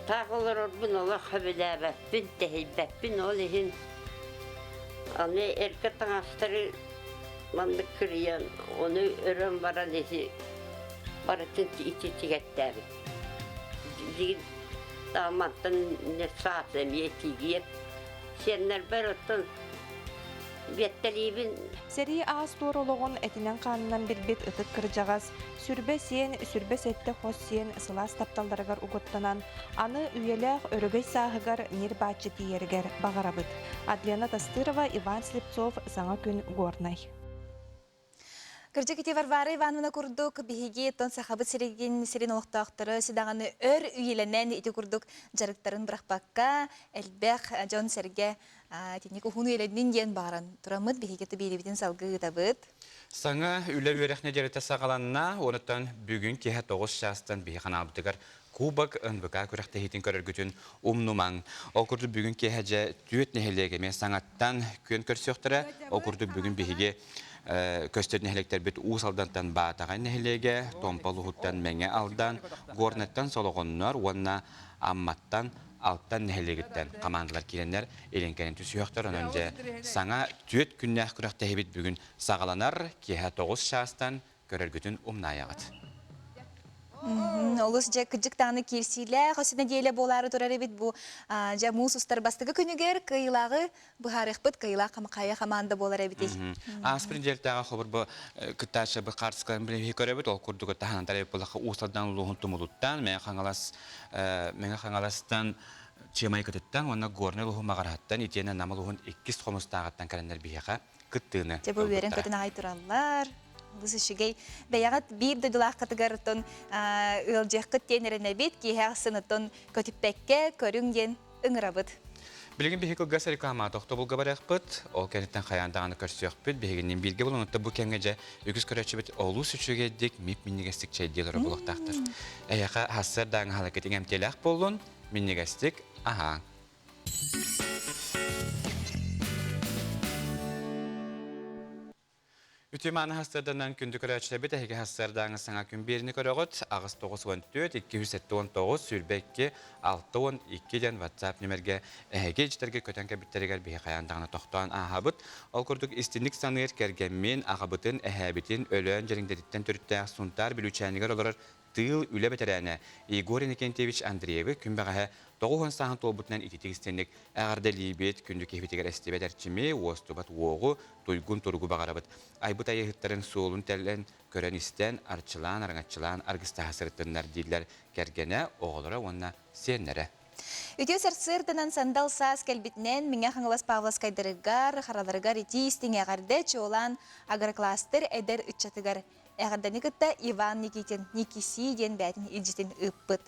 Таах олорорбун олох сөбүлээбэппин, тэһийбэппин ол иһин аны эргэ таҥастары Маннык кырыйан, ону өрөн баран ити барытын ити тигэттээбит. Билигин мантан саас эмиэ тигиэм. Сиэннэрбэр оттон биэттэлиибин. Сэрии аас-туор олоҕун этинэн-хаанынан билбит ытык кырдьаҕас, сүрбэ сиэн, сүрбэ сэттэ хос сиэн сылаас тапталларыгар угуттанан, аны үйэлээх өрөгөй сааһыгар ньир-бааччы тиийэригэр баҕарабыт. Адлена Тастырова, Иван Слепцов, Саҥа күн, Горнай. Кырдьык ити Варвара Ивановна курдук биһиги тон сахабыт сиригин сирин олохтоохторо сидаҕаны өр үйэлэнэн ити курдук дьарыктарын бырахпакка элбэх дьон-сэргэ итинник уһун үйэлэннин диэн баҕаран тураммыт биһиги биэриибитин салгыы ыытабыт. Саҥа үлэ үөрэх нэдиэлэтэ саҕаланна, онтон бүгүн киэһэ 9 чаастан биһи ханаабытыгар Кубок НВК күрэхтэһиитин көрөргүтүн умнумаҥ. Ол курдук бүгүн киэһэ дьэ түөрт нэһилиэк эмиэ саҥаттан күөн көрсүөхтэрэ. Ол курдук бүгүн биһиги көстөр нэһилиэктэрбит Уус Алдантан Баатаҕай нэһилиэгэ, Томпо улууһуттан Мэҥэ Алдан, Горнайтан Солоҕоннор уонна Амматтан Алтан нэһилиэгиттэн хамаандалар киирэннэр илин-кэлин түсүһүөхтэр. Онон дьэ саҥа түөрт күннээх күрэхтэһиибит бүгүн саҕаланар. Киэһэ 9 чаастан көрөргүтүн умнаайаҕыт. Олус дьэ кырдьык даҕаны киирсиилээх өссө нэдиэлэ буолаары турар эбит бу дьэ муус устар бастакы күнүгэр кыайыылааҕы быһаарыахпыт кыайыылаах хайа хамаанда буолар эбитий? Ааспыт нэдиэлэтээҕи хобур бу кыттааччы бу хаартыскаларын билиһи көрөбүт ол курдук таһынан тарайбыт буллахха Уус Алдан улууһун Тумулуттан Мэҥэ Хаҥалас Мэҥэ Хаҥаластан Чыамайыкытыттан уонна Горнай улууһун Маҕараһыттан итиэннэ Нам улууһун иккис Хомустааҕыттан кэлэннэр биһиэхэ кыттыыны Дьэ бу үөрэн-көтөн аҕай тураллар. Олус үчүгэй. Бэйэҕит биир дойдулааххытыгар оттон ыалдьыаххыт диэн эрэнэбит. Киэһэ ахсын оттон көтүппэккэ көрүҥ диэн ыҥырабыт. Билигин биһиги кылгас реклама тохтобулга барыахпыт. Ол кэнниттэн хайаан даҕаны көрсүөхпүт. Биһигинниин бииргэ булан бу кэмҥэ дьэ үгүс көрөөччүбүт олус үчүгэйдик, мип-минньигэстик чэйдии олорор буолуохтаахтар. Эһиэхэ сарсыардааҥы аһылыккыт иҥэмтиэлээх буоллун, минньигэстик аһааҥ. Үтүө мааны сарсыарданан күндү көрөөччүлэрбит эһиги сарсыардааҥы саҥа күн биэриини көрөҕүт. 894 279 22 62 диэн WhatsApp нүмергэ эһиги илдьитэргэ көтөн кэлбиттэригэр биһи хайаан даҕаны тохтоон ааһабыт. Ол курдук истинник саныыр кэргэммин, аҕабытын, эһээбитин Өлөөн Дьэриҥдэтиттэн төрүттээх Сунтаар Бүлүүчээнигэр олорор тыыл үлэ бэтэрээнэ Егор Иннокентьевич Андреевы күн бэҕэһээ 90 сааһын туолбутунан ититик истинник эҕэрдэлиибит, күндү киһибитигэр эстибэт эрчими, уостубат уоҕу, туйгун туругу баҕарабыт. Айбыт айыһыттарын суолун тэлэн, көрөн-истэн, арчылаан, араҥаччылаан аргыстаһа сырыттыннар дииллэр кэргэнэ, оҕолоро уонна сиэннэрэ. Үтүө сарсыарданан сандал саас кэлбитинэн Мэҥэ Хаҥалас Павловскайдарыгар, Хараларыгар итии истиҥ эҕэрдэ чуолаан агрокластер эдэр ыччатыгар Эҕэрдэни кытта Иван Никитин Никиси диэн бээтин илдьитин ыыппыт.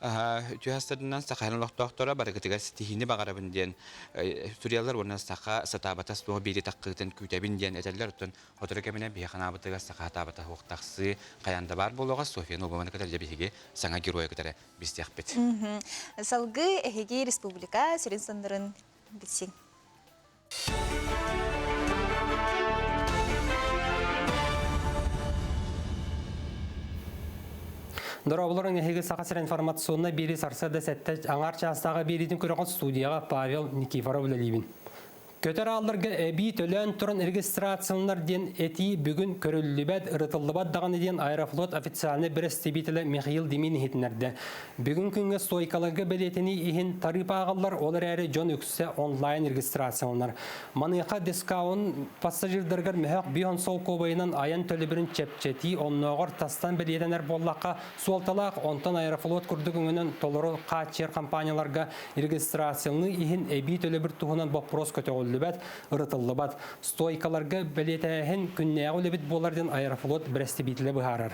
Үтүө састарынан Сахаһын олохтоохторо барыгытыгар ситиһиини баҕарабын диэн суруйаллар уонна саха сатаабата суох биири таххыытын күүтэбин диэн этэллэр. Оттон сотору кэминэн биһи ханаабытыгар саха сатаабата суох тахсыы хайаан да баар буолуоҕа. Софья Нобованы кытары дьэ биһиги саҥа геройа кытары билсиэхпит. Салгыы эһиги республика сүрүн соннорун билсиҥ. Дорооболорун эһиги Саха сирин информационнай биэрии сарсыарда сэттэ аҥаар чаастааҕы биэриитин көрөҕүт студияҕа Павел Никифоров үлэлиибин. Көтөр аалларга эбии төлөөн туран регистрацияланар диэн этии бүгүн көрүллүбэт, ырытыллыбат даҕаны диэн Аэрофлот официальнай бэрэстэбиитэлэ Михаил Демин иһитиннэрдэ. Бүгүн күҥҥэ стойкаларга бэлиэтэнии иһин тарыып ааҕыллар, ол эрээри дьон үксэ онлайн регистрацияланар. Маныаха дискаун пассажирдарыгар мөһөх бион солкуобайынан айан төлөбүрүн чэпчэтии оннооҕор тастан бэлиэтэнэр буоллахха суолталаах, онтон Аэрофлот курдук өҥөнөн толору хааччыйар компанияларга регистрацияланыы иһин эбии төлөбүр туһунан боппуруос көтөҕүллүбэт, ырытыллыбат. Стойкаларга бэлиэтээһин күннээҕи үлэбит буолар диэн Аэрофлот бэрэстэбиитэлэ быһаарар.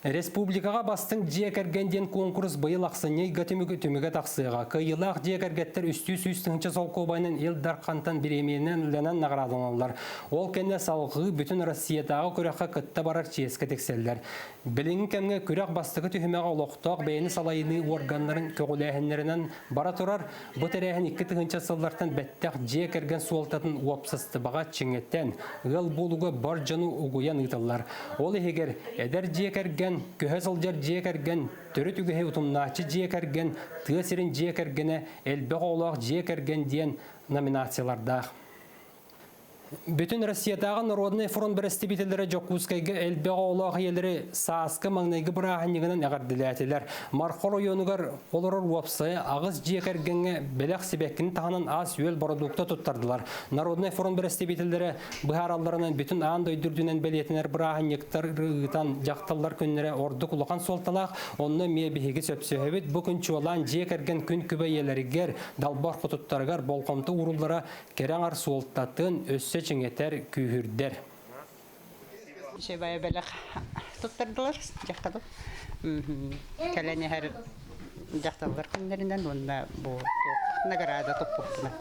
Республикаҕа бастыҥ дьиэ кэргэн диэн куонкурус быйыл ахсынньы ыйга түмүгү түмүгэ тахсыаҕа. Кыайыылаах дьиэ кэргэттэр 300 тыһыынча солкуобайынан Ил Дархантан бириэмийэнэн үлэнэн наҕараадаланаллар. Ол кэннэ салҕыы бүтүн Россиятааҕы күрэххэ кытта барар чиэскэ тиксэллэр. Билиҥҥи кэмҥэ күрэх бастакы түһүмэҕэ олохтоох бэйэни салайыныы уорганнарын көҕүлээһиннэринэн бара турар. Бу тэрээһин 2000 сыллартан бэттэх дьиэ кэргэн суолтатын уопсастыбаҕа чиҥэтэн, ыал буолууга бар дьону угуйан ыытыллар. Ол иһигэр эдэр дьиэ кэргэн, көһө сылдьар дьиэ кэргэн, төрүт үгэһи утумнааччы дьиэ кэргэн, тыа сирин дьиэ кэргэнэ, элбэх оҕолоох дьиэ кэргэн диэн номинациялардаах. Бүтүн Россиятааҕы народнай фронт бэрэстэбиитэллэрэ Дьокуускайга элбэх оҕолоох ийэлэри сааскы маҥнайгы бырааһынньыгынан эҕэрдэлээтилэр. Марха оройуонугар олорор уопсайа аҕыс дьиэ кэргэҥҥэ бэлэх сибэккини таһынан ас-үөл бородуукта туттардылар. Народнай фронт бэрэстэбиитэллэрэ быһааралларынан бүтүн аан дойду үрдүнэн бэлиэтэнэр бырааһынньыктар ыытан дьахталлар күннэрэ ордук улахан суолталаах. Онно эмиэ биһиги сөпсөһөбүт. Бу күн чуолаан дьиэ кэргэн күн күбэй ийэлэригэр, далбар хотуттарыгар болҕомто ууруллара Кэрэ аҥар суолтатын өссө чиҥэтэр, күүһүрдэр. Үчүгэй бэлэх туттардылар дьахталар. Кэлэн иһэр дьахталлар күннэринэн уонна бу награда туппуппунан.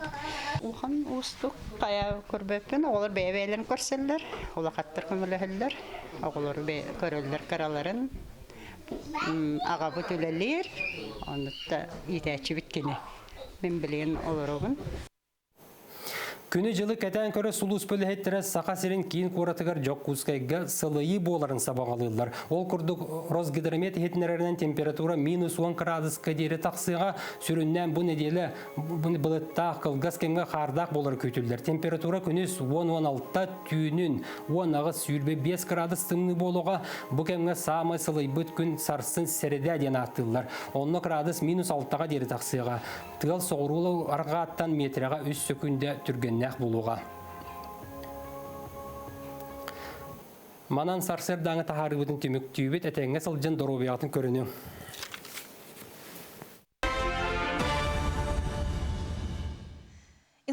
Улахан уустук хайа көрбөппүн, оҕолор бэйэ-бэйэлэрин көрсөллөр, улахаттар көмөлөһөллөр, оҕолору көрөллөр кыраларын. Аҕабыт үлэлиир, оннук иитээччибит кини. Мин билигин олоробун. Күнү-дьылы кэтээн көрө сулууспа үлэһиттэрэ Саха сирин киин куоратыгар Дьокуускайга сылыйыы буоларын сабаҕалыыллар. Ол курдук Росгидромет иһитиннэрэринэн температура минус 10 кыраадыска диэри тахсыаҕа. Сүрүннээн бу нэдиэлэ былыттаах, кылгас кэмҥэ хаардаах буолар күүтүллэр. Температура күнүс 10-16, түүнүн 18-25 кыраадыс тымныы буолуоҕа. Бу кэмҥэ саамай сылыйбыт күн сарсын сэрэдэ диэн ааттыыллар. Онно кыраадыс минус 6-ҕа диэри тахсыаҕа. Тыал соҕуруулуу арҕааттан миэтэрэҕэ үс сөкүүндэ түргэннээх буолуоҕа. Манан сарсыардааҥы таһаарыыбытын түмүктүүбүт, этэҥҥэ сылдьан доруобуйаҕытын көрүнүҥ.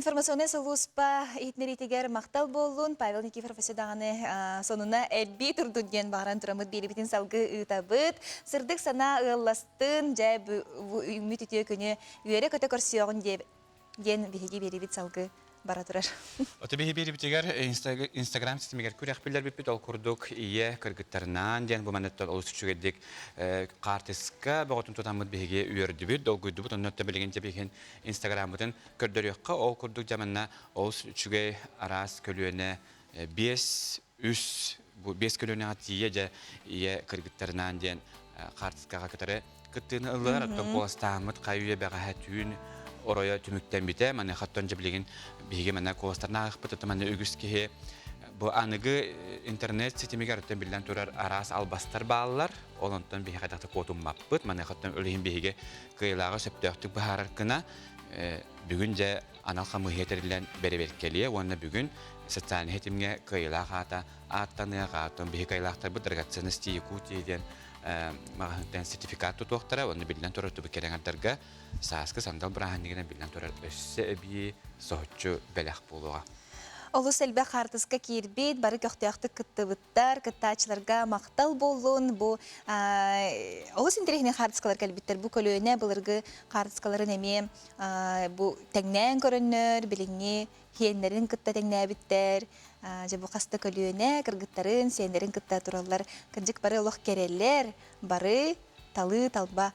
Информационнай сулууспа иһитиннэриитигэр махтал буоллун. Павел Никифоров өссө даҕаны сонуна элбии турдун диэн баҕаран тураммыт биэрибитин салгыы ыытабыт. Сырдык санаа ыалластын, дьэ бу үүммүт үтүө күнү үөрэ-көтө көрсүөҕүн диэн биһиги биэрибит салгыы бара турар. Ото биһи биэрибитигэр Инстаграм ситимигэр күрэх биллэрбиппит ол курдук ийэ кыргыттарынаан диэн бу манныттан олус үчүгэйдик хаартыска бөҕөтүн тутаммыт биһиги үөрдүбүт, долгуйдубут. Онно билигин дьэ Инстаграммытын көрдөрүөххэ ол курдук дьэ манна олус үчүгэй араас көлүөнэ биэс үс бу биэс көлүөнэҕэ тиийэ дьэ ийэ кыргыттарынаан диэн хаартыскаҕа кытары кыттыыны ыллылар оттон куоластааммыт хайы үйэ бэҕэһээ түүн оройо түмүктэммитэ маныаха оттон дьэ билигин биһиги манна куоластарнаахпыт оттон манна үгүс киһи бу аныгы интернет ситимигэр оттон биллэн турар араас албастар бааллар ол онтон биһиэхэ да куотуммаппыт маныаха оттон ол иһин биһиги кыайыылааҕы сөптөөхтүк быһаарар гына бүгүн дьэ анал хамыыһыйа тэриллэн бэрэбиэркэлиэ уонна бүгүн социальнай ситимҥэ кыайыылаах аата ааттаныаҕа. Оттон биһи кыайыылаахтарбыт драгоценности Якутии диэн маҕаһыынтан сертификат тутуохтара уонна биллэн турар тубу кэрэҥэрдэргэ сааскы сандал бырааһынньыгынан биллэн турар өссө эбии соһуччу бэлэх буолуоҕа. Олус элбэх хаартыска киирбит, бары көхтөөхтүк кыттыбыттар, кыттааччыларга махтал буоллун. Бу олус интэриэһинэй хаартыскалар кэлбиттэр. Бу көлүөнэ былыргы хаартыскаларын эмиэ бу тэҥнээн көрөннөр, билиҥҥи сиэннэрин кытта тэҥнээбиттэр. Дьэ бу хаста көлүөнэ кыргыттарын, сиэннэрин кытта тураллар. Кырдьык бары олох кэрэлэр, бары талыы-талба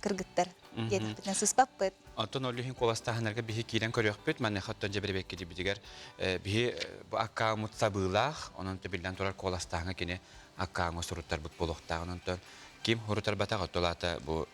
кыргыттар диэтэхпитинэ сыспаппыт. Оттон ол иһин куоластааһыннарга биһи киирэн көрүөхпүт. Маныаха оттон дьэбэрэбэккитибитигэр биһи бу аккаунт сабыылаах, онон биллэн турар куоластааһыҥа кини аккауҥҥа суруттарбыт буолуохтаах. Онон ким суруттарбатах оттолаата бу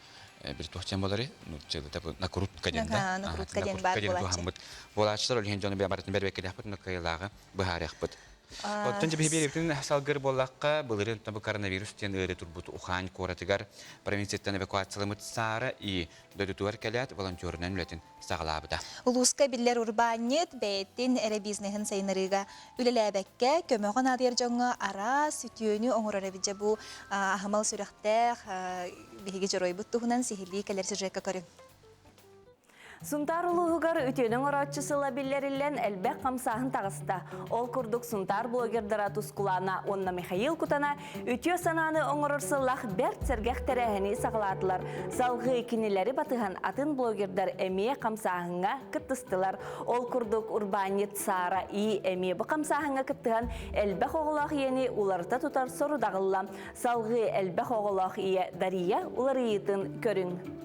били туох диэн буоларый? Нууччалыыта бу накрутка диэн да? Накрутка диэн баар буолааччы. Буолааччылар ол иһин дьону барытын бэрбэккэлээхпит, онно кыайыылааҕы быһаарыахпыт. Оттон дьэ биһиги салгыр буоллахха, былырыын бу коронавирус диэн ыарыы турбут Ухань куоратыгар провинцияттан эвакуацияламмыт Сара И дойдутугар кэлээт волонтерунан үлэтин саҕалаабыта. Улууска биллэр урбаанньыт бэйэтин эрэ бизнеһин сайыннарыыга үлэлээбэккэ, көмөҕө наадыйар дьоҥҥо араас үтүөнү оҥорор эбит. Дьэ бу аһымал сүрэхтээх биһиги дьоруойбут туһунан сиһилии кэлэр сюжекка көрүҥ. Сунтаар улууһугар үтүөнү оҥорооччу сыла биллэриллэн элбэх хамсааһын таҕыста. Ол курдук Сунтаар блогердара Тускулаана уонна Михаил Кутана үтүө санааны оҥорор сыллаах бэрт сэргэх тэрээһини саҕалаатылар. Салгыы кинилэри батыһан атын блогердар эмиэ хамсааһыҥҥа кыттыстылар. Ол курдук урбаанньыт Сара И эмиэ бу хамсааһыҥҥа кыттыһан элбэх оҕолоох ийэни уларыта тутар сорудаҕылла. Салгыы элбэх оҕолоох ийэ Дария уларыйыытын көрүҥ.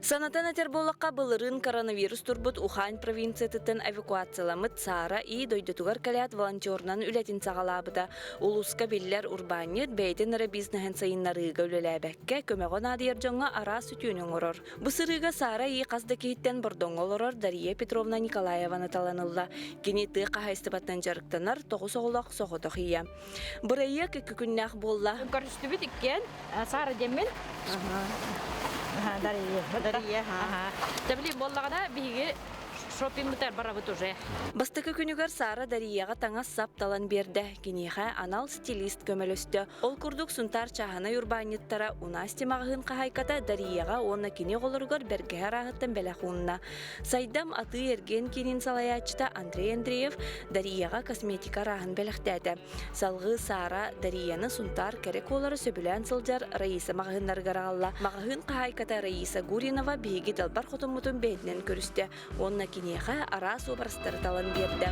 Санатан этэр буоллахха, былырыын коронавирус турбут Ухань провинциятыттан эвакуацияламмыт Сара И дойдутугар кэлээт волонтерунан үлэтин саҕалаабыта. Улууска биллэр урбаанньыт бэйэтин эрэ бизнеһин сайыннарыыга үлэлээбэккэ, көмөҕө наадыйар дьоҥҥо араас үтүөнү оҥорор. Бу сырыыга Сара И хас да киһиттэн Бордоҥҥо олорор Дария Петровна Николаеваны талан ылла. Кини тыа хаһаайыстыбатынан дьарыктанар тоҕус оҕолоох соҕотох ийэ. Бырайыак икки күннээх буолла. Көрүстүбүт иккиэн. Саара диэммин. Дария. Дария. Дьэ буоллаҕына биһиги шопингмытар барабыт уже. Бастакы күнүгэр Сара Дарияҕа таҥас-сап талан биэрдэ. Киниэхэ анал стилист көмөлөстө. Ол курдук Сунтаар чааһынай урбаанньыттара Унасти маҕаһыын хаһаайката Дарияҕа уонна кини оҕолоругар бэргэһэ арааһыттан бэлэх уунна. Сайдам атыы-эргиэн киинин салайааччыта Андрей Андреев Дарияҕа косметика арааһын бэлэхтээтэ. Салгыы Сара Дарияны Сунтаар кэрэ куолары сөбүлээн сылдьар Раиса маҕаһыыннарыгар аҕалла. Маҕаһыын хаһаайката Раиса Гуринова биһиги далбар хотуммутун бэйэтинэн көрүстэ уонна киниэхэ араас уобарастары талан биэрдэ.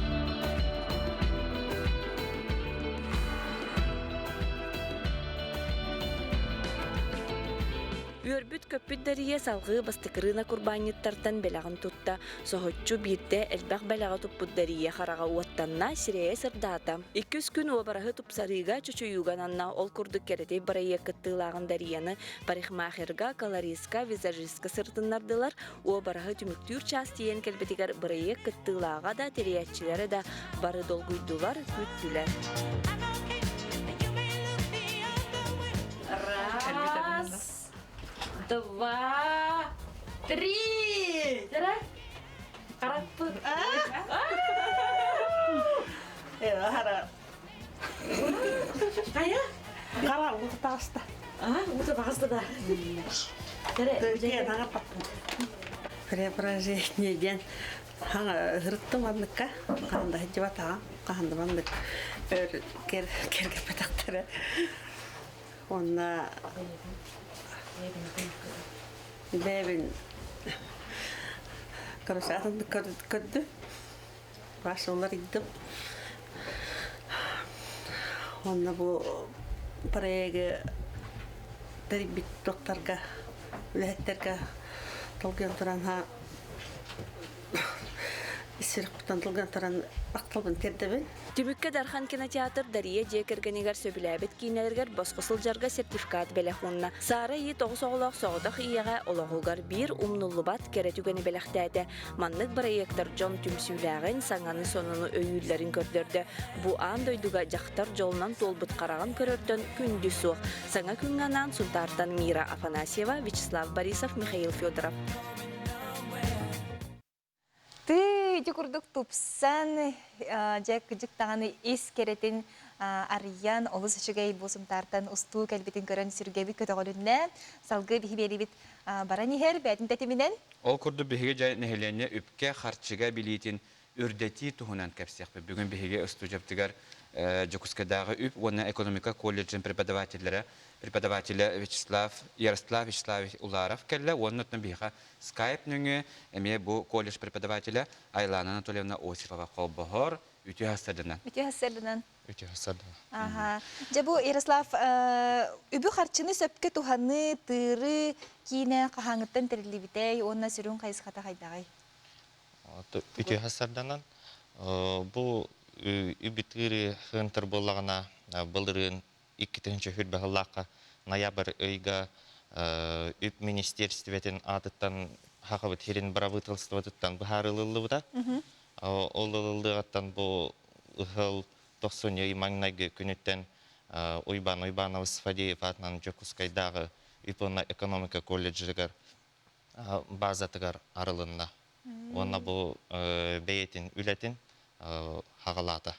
Үөрбүт-көппүт Дария салгыы бастакырыына курбаанньыттартан бэлэҕин тутта. Соһуччу биирдэ элбэх бэлэҕи туппут Дария хараҕа уоттанна, сирэйэ сырдаата. Иккис күн уобараһы тупсарыыга, чочуйууга ананна. Ол курдук кэрэтий бырайыак кыттыылааҕын Дарияны парикмахерга, колористка, визажистка сырытыннардылар. Уобараһы түмүктүүр чаас тиийэн кэлбитигэр бырайыак кыттыылааҕа да, тэрийээччилэрэ да бары долгуйдулар, күүттүлэр. Раз, два, три. Тара. Караппыт. Хара. Кая? Хара ута таста. А, ута таста да. Преображение диэн. Һырыттым манныкка, хаһан да сылдьыбатаҕым, хаһан да маннык өр кэргэппэтэхтэрэ. Уонна бэйэбин короче атыннык көрдүм. Уларыйдым. Уонна бу проегы тэрийбит докторга, үлэһиттэргэ толгуйан туран ис сүрэхпиттэн толгуйан туран махталбын тиэрдэбин. Түмүккэ Дархан кинотеатр Дария дьиэ кэргэнигэр сөбүлээбит киинэлэригэр босхо сылдьарга сертификат бэлэх уунна. Саара ии тоҕус оҕолоох соҕотох ийэҕэ олоҕугар биир умнуллубат кэрэ түгэни бэлэхтээтэ. Маннык бырайыактар дьон түмсүүлээҕин, саҥаны-сонуну өйүүллэрин көрдөрдө. Бу аан дойдуга дьахтар дьолунан туолбут хараҕын көрөртөн күндү суох. Саҥа күҥҥэ анаан Сунтаартан Мира Афанасьева, Вячеслав Борисов, Михаил Федоров. Тыы ити курдук тупсан, дьэ кыдьык даҕаны ис кэрэтин арыйан, олус үчүгэй бу Сунтаартан устуу кэлбитин көрөн сүргэбит көтөҕүлүннэ. Салгыы биһи биэрибит баран иһэр бээтин тэтиминэн. Ол курдук биһиги дьэ нэһилиэнньэ үпкэ, харчыга билиитин үрдэтии туһунан кэпсиэхпит. Бүгүн биһиги устуудьуйабытыгар Дьокуускайдааҕы үп уонна экономика колледжын преподавателлэрэ преподавателэ Вячеслав Ярослав Вячеславович Уларов кэллэ уонна оттон биһиэхэ Skype нөҥүө эмиэ бу колледж преподавателэ Айлана Анатольевна Осипова холбоһор үтүө сарсыарданан. Үтүө сарсыарданан. Үтүө сарсыарданан. Аха. Дьэ бу Ярослав үбү-харчыны сөпкө туһаныы, тыырыы киинэ хаһааҥҥыттан тэриллибитэй уонна сүрүн хайысхата хайдаҕый? Үтүө сарсыарданан. Бу үбү тыырыы хыынтыр буоллаҕына былырыын 2020 сыллаахха ноябрь ыйга үп министиэристибэтин аатыттан Хахабыт сирин бырабыыталыстыбатыттан быһаарыллыбыта. Ол ылыллыаҕыттан бу ыһыл тохсунньу ый маҥнайгы күнүттэн Уйбаан Уйбаанович Фадеев аатынан Дьокуускайдааҕы үп уонна экономика колледжыгар базатыгар арылынна. Уонна бу бэйэтин үлэтин хаҕалаата.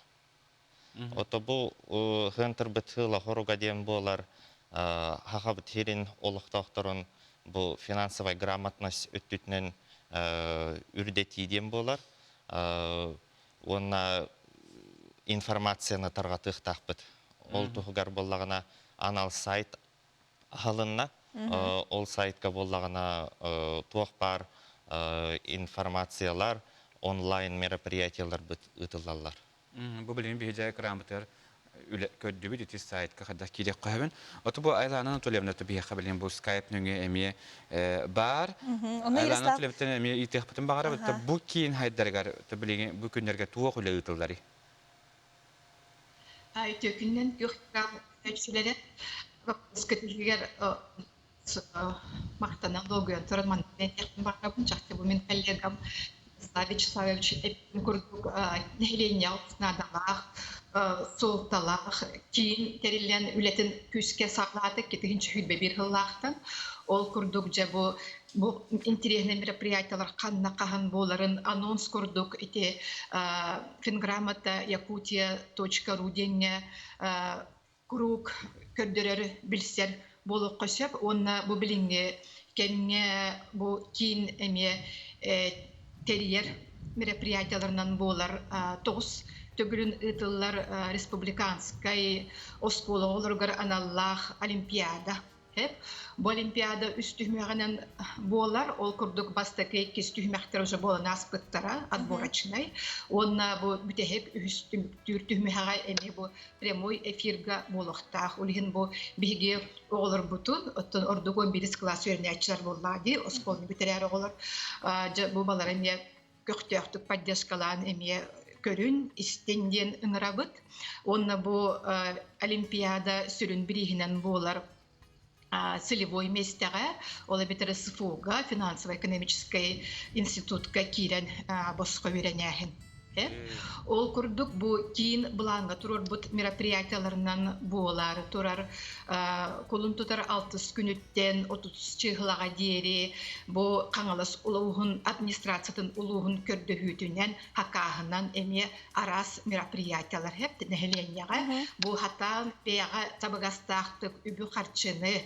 Ото бу хыантырбыт сыла хоруга диэн буолар хахабыт сирин олохтоохторун бу финансовай грамотность өттүтүнэн үрдэтии диэн буолар. Уонна информацияны тарҕатыахтаахпыт. Ол туһугар буоллаҕына анал сайт аһылынна. Ол сайтка буоллаҕына туох баар информациялар, онлайн мероприятияларбыт ыытыллаллар. Бу билигин биһиги экрааммытыгар үлэ көрдүбүт ити сайтка хайдах киириэххэ сөбүн. Ото бу Айлана Анатольевна биһиэхэ билигин бу скайп нөҥүө эмиэ баар. Айлана Анатольевна эмиэ ыытыахпытын баҕарабыт. Бу киин хайдарыгар билигин бу күннэргэ туох үлэ ыытылларый? Үтүөкүннэн күөх көрсүлэрэ выпускатыгар махтанан долгуйан туран манна этиэхпин баҕарабын. Чахчы бу мин коллегам Вячеслав Вячеславович эппитин курдук нэһилиэнньэҕэ наадалаах, суолталаах киин тэриллэн үлэтин күүскэ саҕалаата 2021 сыллаахтан. Ол курдук дьэ бу бу интэриэһинэй мероприятиелар ханна хаһан буоларын анонс курдук ити финграмота якутия.ру диэҥҥэ куруук көрдөрөр, билсэр буолуохха сөп уонна бу билиҥҥи кэмҥэ бу киин эмиэ тэрийэр мероприятиеларынан буолар тоҕус төгүлүн ыытыллар республиканскай оскуола оҕолоругар аналлаах олимпиада. Бу Олимпиада үс түһүмэҕинэн буолар. Ол курдук бастакы иккис түһүмэхтэр уже буолан ааспыттара отборочнай. Уонна бу бүтэһик үһүс түмүктүүр түһүмэҕэ эмиэ бу прямой эфирга буолуохтаах. Ол иһин бу биһиги оҕолорбутун, оттон ордук 11 кылаас үөрэнээччилэр буоллаа дии, оскуоланы бүтэрэр оҕолор дьэ бу балар эмиэ көхтөөхтүк поддержкалаан эмиэ көрүн, истин диэн ыҥырабыт. Уонна бу Олимпиада сүрүн бирииһинэн буолар целевой миэстэҕэ, ол эбэтэр СФУ-га, финансово-экономическай институтка киирэн босхо үөрэнээһин. Ол курдук бу киин былааҥҥа туруорбут мероприятияларынан буолаары турар кулун тутар алтыс күнүттэн 30 чыыһылаҕа диэри бу Хаҥалас улууһун администрациятын улууһун көрдөһүүтүнэн хакааһынан эмиэ араас мероприятиялар нэһилиэнньэҕэ бу хатаан бэйэҕэ табыгастаахтык үбү-харчыны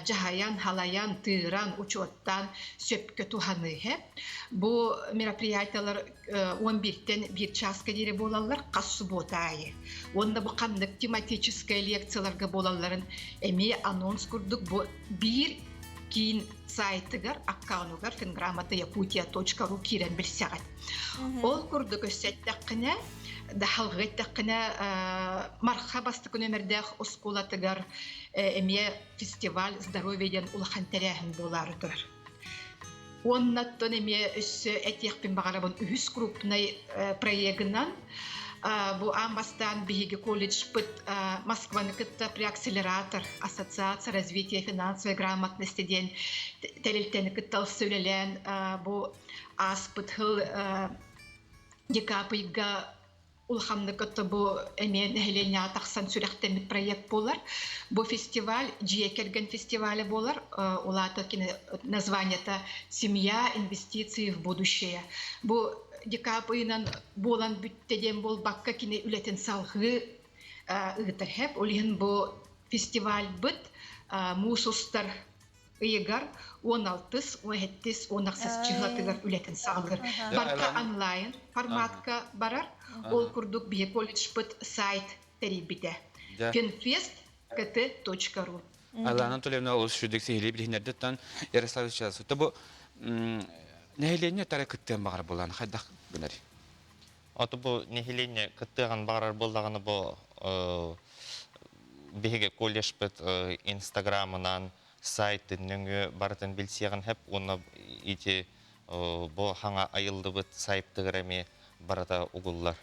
дьаһайан, халайан, тыыран, учуоттаан сөпкө туһаныы. Бу мероприятиялар 11-тэн 1 чааска диэри буолаллар хас субуота аайы. Уонна бу ханнык тематическай лекцияларга буолалларын эмиэ анонс курдук бу биир киин сайтыгар, аккаунугар финграмота.якутия.ру киирэн билсэҕит. Ол курдук өссө эттэххинэ, дахалҕа эттэххинэ, Марха бастакы нүөмэрдээх оскуолатыгар эмиэ фестиваль здоровья диэн улахан тэрээһин буолаары турар. Уоннаттан эмиэ өссө этиэхпин баҕарабын үһүс крупнай проегынан бу аан бастаан биһиги колледжпыт Москваны кытта преакселератор Ассоциация развития финансовой грамотности диэн тэрилтэни кытта ылса үлэлээн бу ааспыт сыл декабрьга улаханнык өттө бу эмиэ нэһилиэнньэҕэ тахсан сүрэхтэммит проект буолар. Бу фестиваль дьиэ кэргэн фестиваля буолар. Улаата кини названиета «Семья, инвестиции в будущее». Бу декабрь ыйынан буолан бүттэ диэн буолбакка кини үлэтин салҕыы ыытар хэп. Ол иһин бу фестивальбыт муус устар ыйыгар 16-ыс, 17-ис, 18 чыһылатыгар үлэтин саҕалыыр. Барыта онлайн форматка барар. Ол курдук биһи колледжпыт сайт тэрийбитэ. finfest.kt.ru Алана Анатольевна олус сүрдүк сиһилии билиһиннэрдиттэн Ярослав Вячеславович бу нэһилиэнньэ тара кыттыан баҕар буолан хайдах гынар? Ото бу нэһилиэнньэ кыттыаҕын баҕарар буоллаҕына бу биһиги колледжпыт инстаграмынан сайтын нөҥүө барытын билсиэҕин сөп уонна ити бу хаҥа айыллыбыт сайттыгар эмиэ барыта угуллар.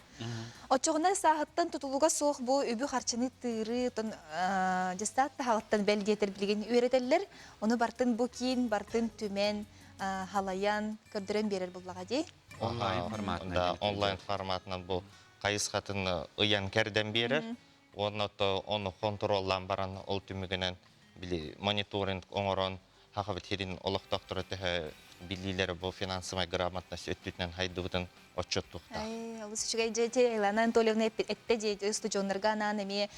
Оччоҕуна сааһыттан тутулуга суох бу үбү-харчыны тыырыы дьыстаат таһаҕыттан бэл диэтэр билигин үөрэтэллэр. Ону бартын бу киин, бартын түмэн, халайан, көрдөрөн биэрэр буллаҕа дии. Онлайн форматынан. Да, онлайн форматынан бу хайысхатын ыйан кэрдэн биэрэр. Уонна ону хонтуруоллаан баран ол түмүгүнэн били мониторинг оҥорон Хахабыт сирин олохтоохторо төһө билиилэрэ бу финансовай грамотность өттүтүнэн хайдыбытын отчуоттуохтаах. Олус үчүгэй дьэ Елена Анатольевна эттэ дии устудьуоннарга анаан эмиэ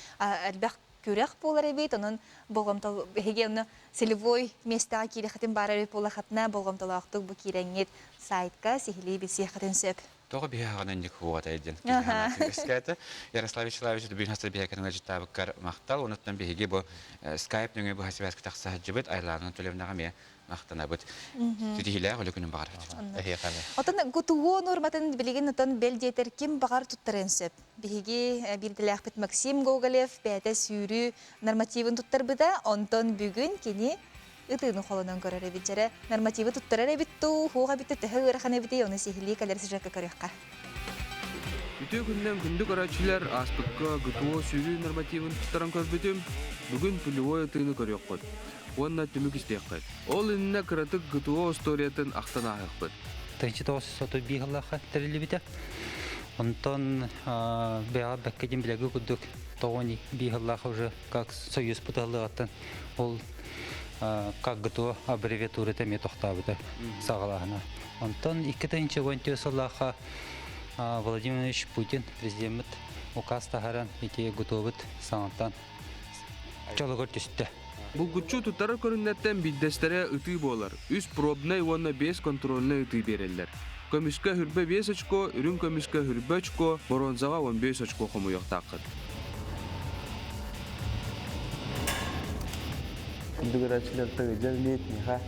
элбэх күрэх буолар эбит, онон болҕомто эһиги онно целевой миэстэҕэ киирэххитин баар эбит буоллаххытына болҕомтолоохтук бу киирэҥҥит сайтка сиһилии билсиэххитин сөп. Тоҕо биһи аҕынан инник хуоҕатай диэн киһи санаатын үөскээтэ. Ярослав Вячеславович бүгүн хастар биһиэхэ ыалдьыттаабыккар махтал. Онуттан биһиги бу скайп нөҥүө быһа сибээскэ тахса сылдьыбыт Айлаана Анатольевнаҕа эмиэ махтанабыт. Ситиһиилээх үлэ күнүн баҕарабыт. Эһиэхэ эмиэ. Отон ГТУ нуорматын билигин отон бэл диэтэр ким баҕар туттарыан сөп. Биһиги биирдэлээхпит Максим Гоголев бэйэтэ сүүрүү нормативын туттарбыта. Онтон бүгүн кини ытыыны холонон көрөр эбит. Дьэрэ нормативы туттарар эбит дуу, хуох эбит төһө ыарахан эбитий, ону сиһилии кэлэр сюжекка көрүөххэ. Үтүө күнүнэн күндү көрөөччүлэр, ааспыкка ГТО сүүрүү нормативын туттаран көрбүтүм. Бүгүн пулевой ытыыны көрүөххүт уонна түмүк истиэххит. Ол иннинэ кыратык ГТО остуоруйатын ахтан ааһыахпыт. 1931 сыллаахха тэриллибитэ. Онтон бэйэҕэ бэккэ диэн билэргэ курдук 91 сыллаах уже как союз пыталыгаттан ол как ГТО аббревиатурата эмиэ тохтообута саҕалааһына. Онтон 2014 сыллаахха Владимир Владимирович Путин президеммит указ таһааран ити ГТОбут саҥаттан чолугар түстэ. Булгуччу туттарар көрүҥнэртэн биирдэстэрэ ытыы буолар. Үс пробнай уонна биэс контрольнай ытыы биэрэллэр. Көмүскэ хүрбэ биэс очко, үрүҥ көмүскэ хүрбэ очко, боруонсаҕа 15 очко хомуйуохтааххыт. Күндү тыгыдьар лиет миха.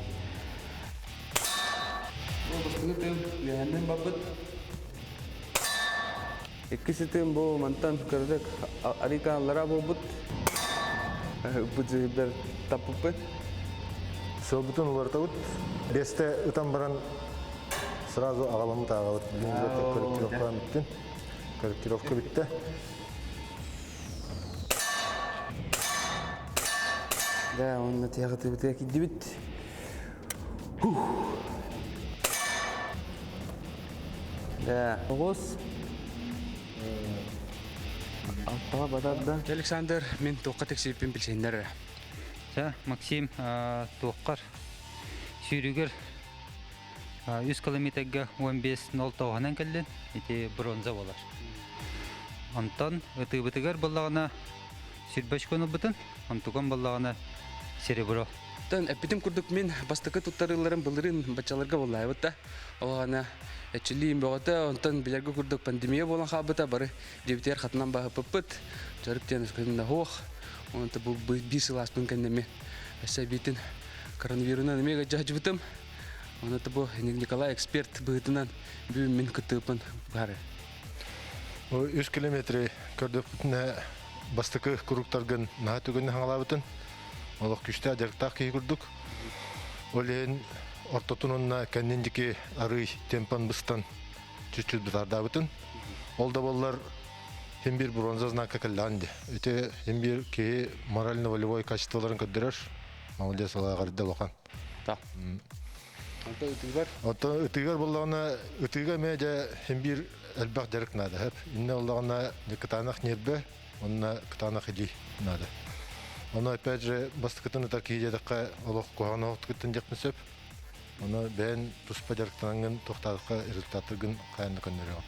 Бастыҥы тыым үөһэннэн барбыт. Иккис тыым бу мантан көрдік ариканаллара буолбут. Бу таппыппыт. Сылбытын уларытабыт. Бесте ытан баран сразу аҕаламмыт ааҕабыт. Корректировка бүттүн. Корректировка бүттэ. Да, онно тиэхэтибитигэр кирдибит. Да, оҕус. Алтаҕа батарда. Александр, мин туохха тиксибиппин билсиһиннэр эрэ. Чэ, Максим, туоххар сүүрүгэр 3 километрга 15.09-нан кэллин, ити бронза буолар. Онтон ытыыбытыгар буоллаҕына сүрбэ очкону ылбытын, онтукан буоллаҕына серебро. Тон эппитим курдук мин бастакы туттарыыларым былырыын баччаларга буоллаабыт да. Ол ана эчилиим бөҕөтө, онтон билэргэ курдук пандемия буолан хаалбыта, бары дебютер хатынан баһыппыппыт. Дьарык диэн өскөтүн да суох. Онон бу биир сыл ааспын кэннэ өссө эбиитин коронавирунан эмиэ дьаһдьыбытым. Онон бу Николай эксперт быһыытынан бүгүн мин кыттыыппын баары. Үс километри көрдөхпүтүнэ бастакы куруктаргын наһаа түгэнне хаҥалаабытын олох күүстээх дьарыктаах киһи курдук. Ол иһин ортотун уонна кэннин диэки арыый темпан быстан чуть-чуть бытаардаабытын. Ол да буоллар хим бир бронза знакка кэллэҕин дии. Ити хим бир киһи морально-волевой качестволарын көрдөрөр. Молодец, олааҕарда улахан. Та. Онто ытыгар? Онто ытыгар буоллаҕына, ытыга эмиэ дьэ хим бир элбэх дьарык наада. Хэп. Инне буоллаҕына кытаанах ньиэрбэ, онно кытаанах илии наада. Ону опять же бастакытын ытар киһи диэтэххэ олох куһаҕан оһохтукуттан диэхпин сөп. Ону бэйэн туспа дьарыктанаҥҥын туохтаахха результаттаргын хайаан да көннөрүөҕүм.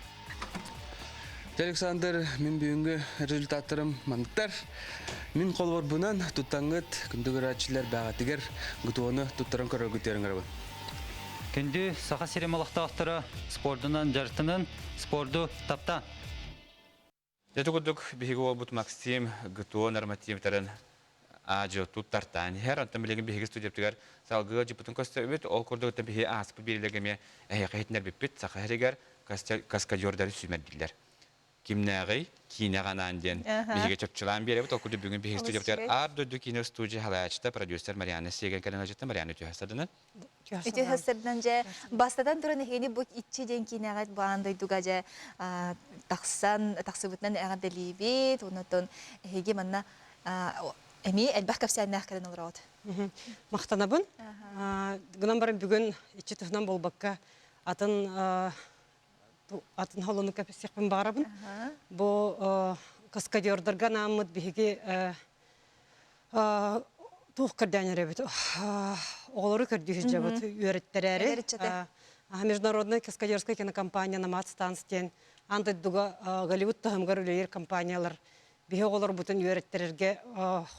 Александр, мин бүгүҥҥү результаттарым манныктар. Мин холобурбунан туттаҥҥыт күндү көрөөччүлэр бэҕэтигэр ГТО-ну туттаран көрөргүт ыҥырабын. Күндү Саха сирин олохтоохторо спордунан дьарыктанын, спорду таптаан! Дьэ курдук биһиги уолбут Максим ГТО нормативтарын аа-дьуо туттартаан иһэр. Онтон билигин биһиги студиябытыгар салгыы дьыппытын көстөбүт. Ол курдук биһи ааспыт биэриилэргэ эмиэ эһиэхэ иһитиннэрбиппит. Саха сиригэр каскадердары сүүмэрдииллэр. Кимнээҕий? Киинэҕэ анаан диэн биһиги чопчулаан биэрэбит. Ол курдук бүгүн биһиги студиябытыгар Аар дойду киинэ студия салайааччыта, продюсер Марианна Сиэгэн кэлэн ыалдьытта. Марианна үтүө сарсыарданан. Үтүө сарсыарданан дьэ бастатан туран эһигини бу иччи диэн киинэҕит бу аан дойдуга дьэ тахсан тахсыбытынан эҕэрдэлиибит. Онтон эһиги манна эмиэ элбэх кэпсээннээх кэлэн олороҕут. Махтанабын. Гынан баран бүгүн иччи туһунан буолбакка атын атын холону кэпсиэхпин баҕарабын. Бу каскадердарга анааммыт биһиги туох көрдөөн эрэбит оҕолору көрдүү сылдьабыт үөрэттэрээри международная каскадерская кинокомпания Намат Станс диэн аан дойдуга Голливуд таһымыгар үлэлиир компаниялар биһи оҕолорбутун үөрэттэрэргэ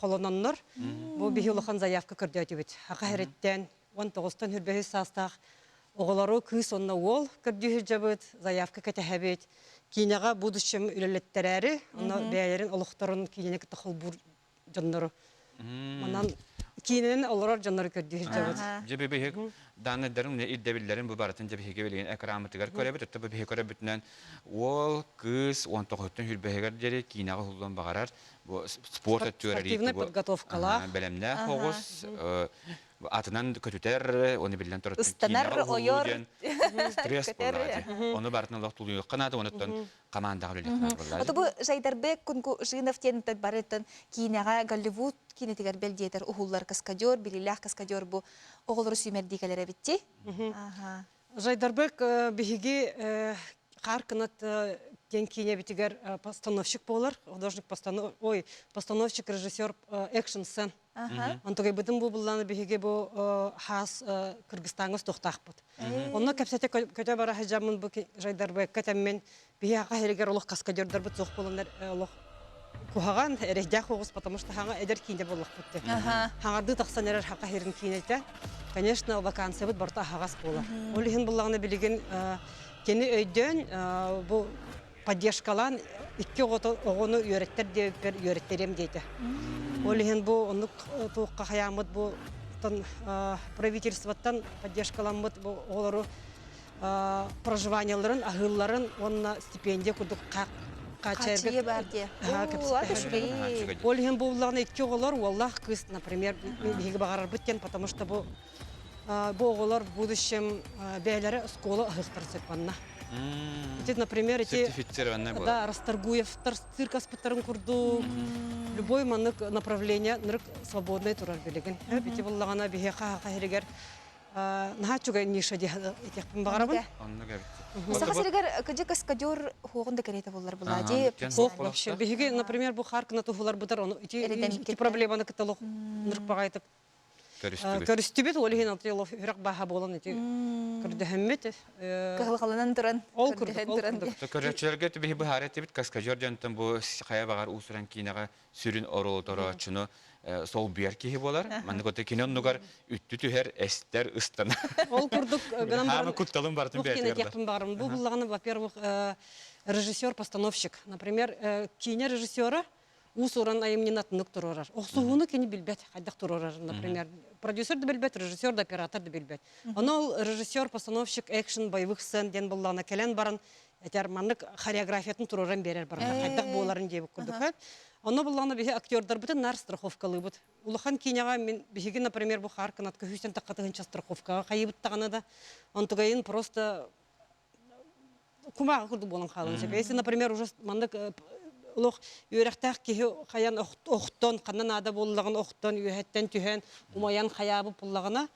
холононнор бу биһи улахан заявка көрдөөтүбүт аха эриттэн 19-тан 25 саастаах оҕолору кыыс уонна уол көрдүү сылдьабыт заявка кэтэһэбит киинэҕэ будущем үлэлэттэрээри онно бэйэлэрин олохторун киинэни кытта холбуур дьоннору манан киинэнэн олорор дьоннору көрдүү сылдьабыт. Дьэ биһиги дааннайдарын ирдэбиллэрин бу барытын дьэ биһиги билигин экранмытыгар көрөбүт. Өттө бу биһиги көрөбүтүнэн уол, кыыс 19-тон хүрбэһигэр диэри киинэҕэ уһуллуон баҕарар. Бу спорт өттүгэр спортивнай подготовкалаах. Бэлэмнээх оҕус атынан көтүтэр, оны биллэн турар ыстанар, ойор, стресс буоллаҕа дии. Ону барытын олох тулуйуохха наада, онуттан командаҕа үлэлиэххэ наада буоллаҕа Ото бу Жайдарбек Кункужинов диэн барыттан киинэҕэ Голливуд киинэтигэр бэл диэтэр уһуллар каскадер, билиилээх каскадер бу оҕолору сүүмэрдии кэлэр эбитти. Жайдарбек биһиги хаар кынат диэн киинэбитигэр постановщик буолар, художник постанов, ой, постановщик, режиссер экшн сцен. Онтугайбытын бу булланы биһиги бу хаас Кыргызстаҥҥа тохтаахпыт. Онно кэпсэтэ көтө бара сылдьаммын бу Жайдарбекка тэммин биһиэхэ иһигэр олох каскадердарбыт суох буоланнар олох куһаҕан эрэйдээх оҕус потому что хаҥа эдэр киинэ буоллахпыт дии. Хаҥардыы тахсан эрэр хака иһирин киинэтэ. Конечно, вакансиябыт барыта аһаҕас буолар. Ол иһин буллаҕына билигин кини өйдөөн бу поддержкалаан икки оҕону үөрэттэр диэбиппэр үөрэттэриэм диэтэ. Ол иһин бу оннук туохха хайааммыт бу правительствоттан поддержкаламмыт бу оҕолору проживаниеларын, аһыылларын уонна стипендия курдук хааччыйа баар диэ. Ол иһин бу уллаҕына икки оҕолор уоллаах кыыс, например, биһиги баҕарарбыт диэн, потому что бу бу оҕолор в будущем бэйэлэрэ оскуола ыһыахтар сөп манна. Ити, например, эти сертифицированная была. Да, Расторгуевтар циркаспыттарын курдук любой маннык направление нырык свободный турар билигин. Ити буллаҕына биһиэхэ хаһыригэр Наһаа үчүгэй ниша диэхпин баҕарабын. Оннук эбит. Саха сиригэр кыдьы каскадер хуоҕун да кэриэтэ буллар була ди. Суох вообще. Биһиги, например, бу Харкына туһуларбытар ону ити проблеманы кытта олох нырпаҕайтык көрүстүбүт. Ол иһин олох үрэх бааһа буолан ити көрдөһөммүт. Кыһылҕаланан туран. Ол курдук, ол курдук. Көрөөччүлэргэ биһи быһаара этибит каскадер дьонтон бу хайа баҕар уусуран киинэҕэ сүрүн оруолуторооччуну солбуйар киһи буолар. Маннык ото кини оннугар үттү түһэр, эстэр, ыстана. Ол курдук гынан баран кутталын барытын бэйэтигэр баарым. Бу буллаҕына, во-первых, режиссер-постановщик. Например, киинэ режиссера уус-уран айымньыны атыннык туруорар. Охсуһууну кини билбэт, хайдах туруорар, например. Продюсер да билбэт, режиссер да, оператор да билбэт. Ону ол режиссер, постановщик, экшен, боевых сцен диэн буллаҕына кэлэн баран этэр маннык хореографиятын туруоран биэрэр барыта хайдах буоларын диэбит курдук. Онно буллаҕына биһи актердарбытын наар страховкалыыбыт. Улахан киинэҕэ мин биһиги, например, бу хаар кынат көһүүстэн тахха тыһынча страховкаҕа хайыбыт даҕаны да, онтугайын просто кумааҕы курдук буолан хаалан сөп. Если, например, уже маннык олох үөрэхтээх киһи хайан охтон, ханна наада буоллаҕына охтон, үөһэттэн түһэн, умайан хайаабыт буллаҕына,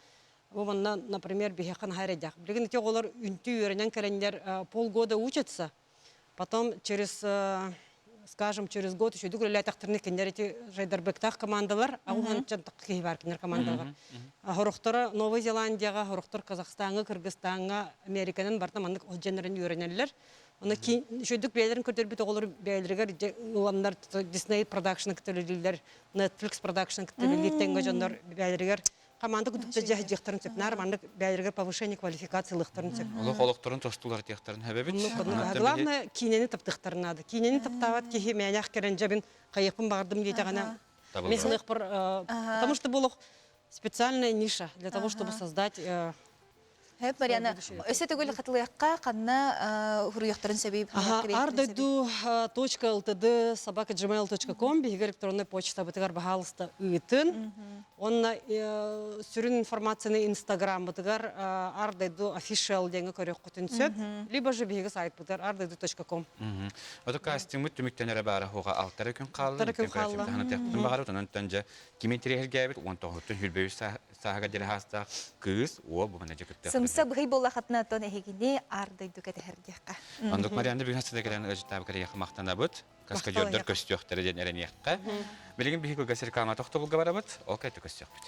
бу манна, например, биһиэхэ наһаа эрэйдээх. Билигин ити оҕолор үнтү үөрэнэн кэлэннэр полгода учатся, потом через скажем, через год еще үлэлээтэхтэринэ кинилэр ити Жайдарбектаах командалар, аҕуһан киһи бар кинилэр командалар. Хорохторо Новой Зеландияҕа, хорохтор Казахстаҥҥа, Кыргызстаҥҥа, Американан барыта маннык олдьаннарын үөрэнэллэр. Оны үчүгдүк бэйэлэрин көрдөрбүт оҕолор бэйэлэригэр ыланнар Disney продакшн кытта үлэлииллэр, Netflix продакшн кытта үлэлиир тэҥҥэ дьоннор бэйэлэригэр команда кудукта дьиэхтэрин сөп. Наар маннык бэйэлэригэр повышение квалификации ылыахтарын сөп. Олох олохторун тостулар тиэхтэрин хэбэбит. Главное, киинэни таптыахтарын наада. Киинэни таптаабат киһи мээнэх кэлэн дьэбин хайыахпын баҕардым диэтэҕинэ мен саныахпар, потому что был специальная ниша для того, чтобы создать Хөп, Марьяна, өсө төгүл хатылыахха ханна хуруйахтарын сөбүй? Ардойду точка ltd собака gmail.com биһиги электронный почтабытыгар баһаалыста ыытын. Онна сүрүн информацияны инстаграммытыгар ардойду official диэҥҥэ көрүөххүтүн сөп. Либо же биһиги сайтпытыгар ардойду.ком. Ото кастингмыт түмүктэнэрэ баара хуга алтары күн хаалла. Алтары күн хаалла. Баҕар отонон төнже кими тириһэргээбит 19-тон хүрбөйү сааһыгар диэри хаастаах кыыс, уол бу манна дьэ Сымса быһый буоллахатына тон эһигини ардайду кэтэһэр диэххэ. Ондук Марианна бүгүн хасыда кэлэн ыалдьыттаабы кэлиэхэ махтанабыт. Каскадердар көстүөхтэрэ диэн эрэниэххэ. Билигин биһиги кылгас реклама тохтобулга барабыт. Ол кэлтэ көстүөхпүт.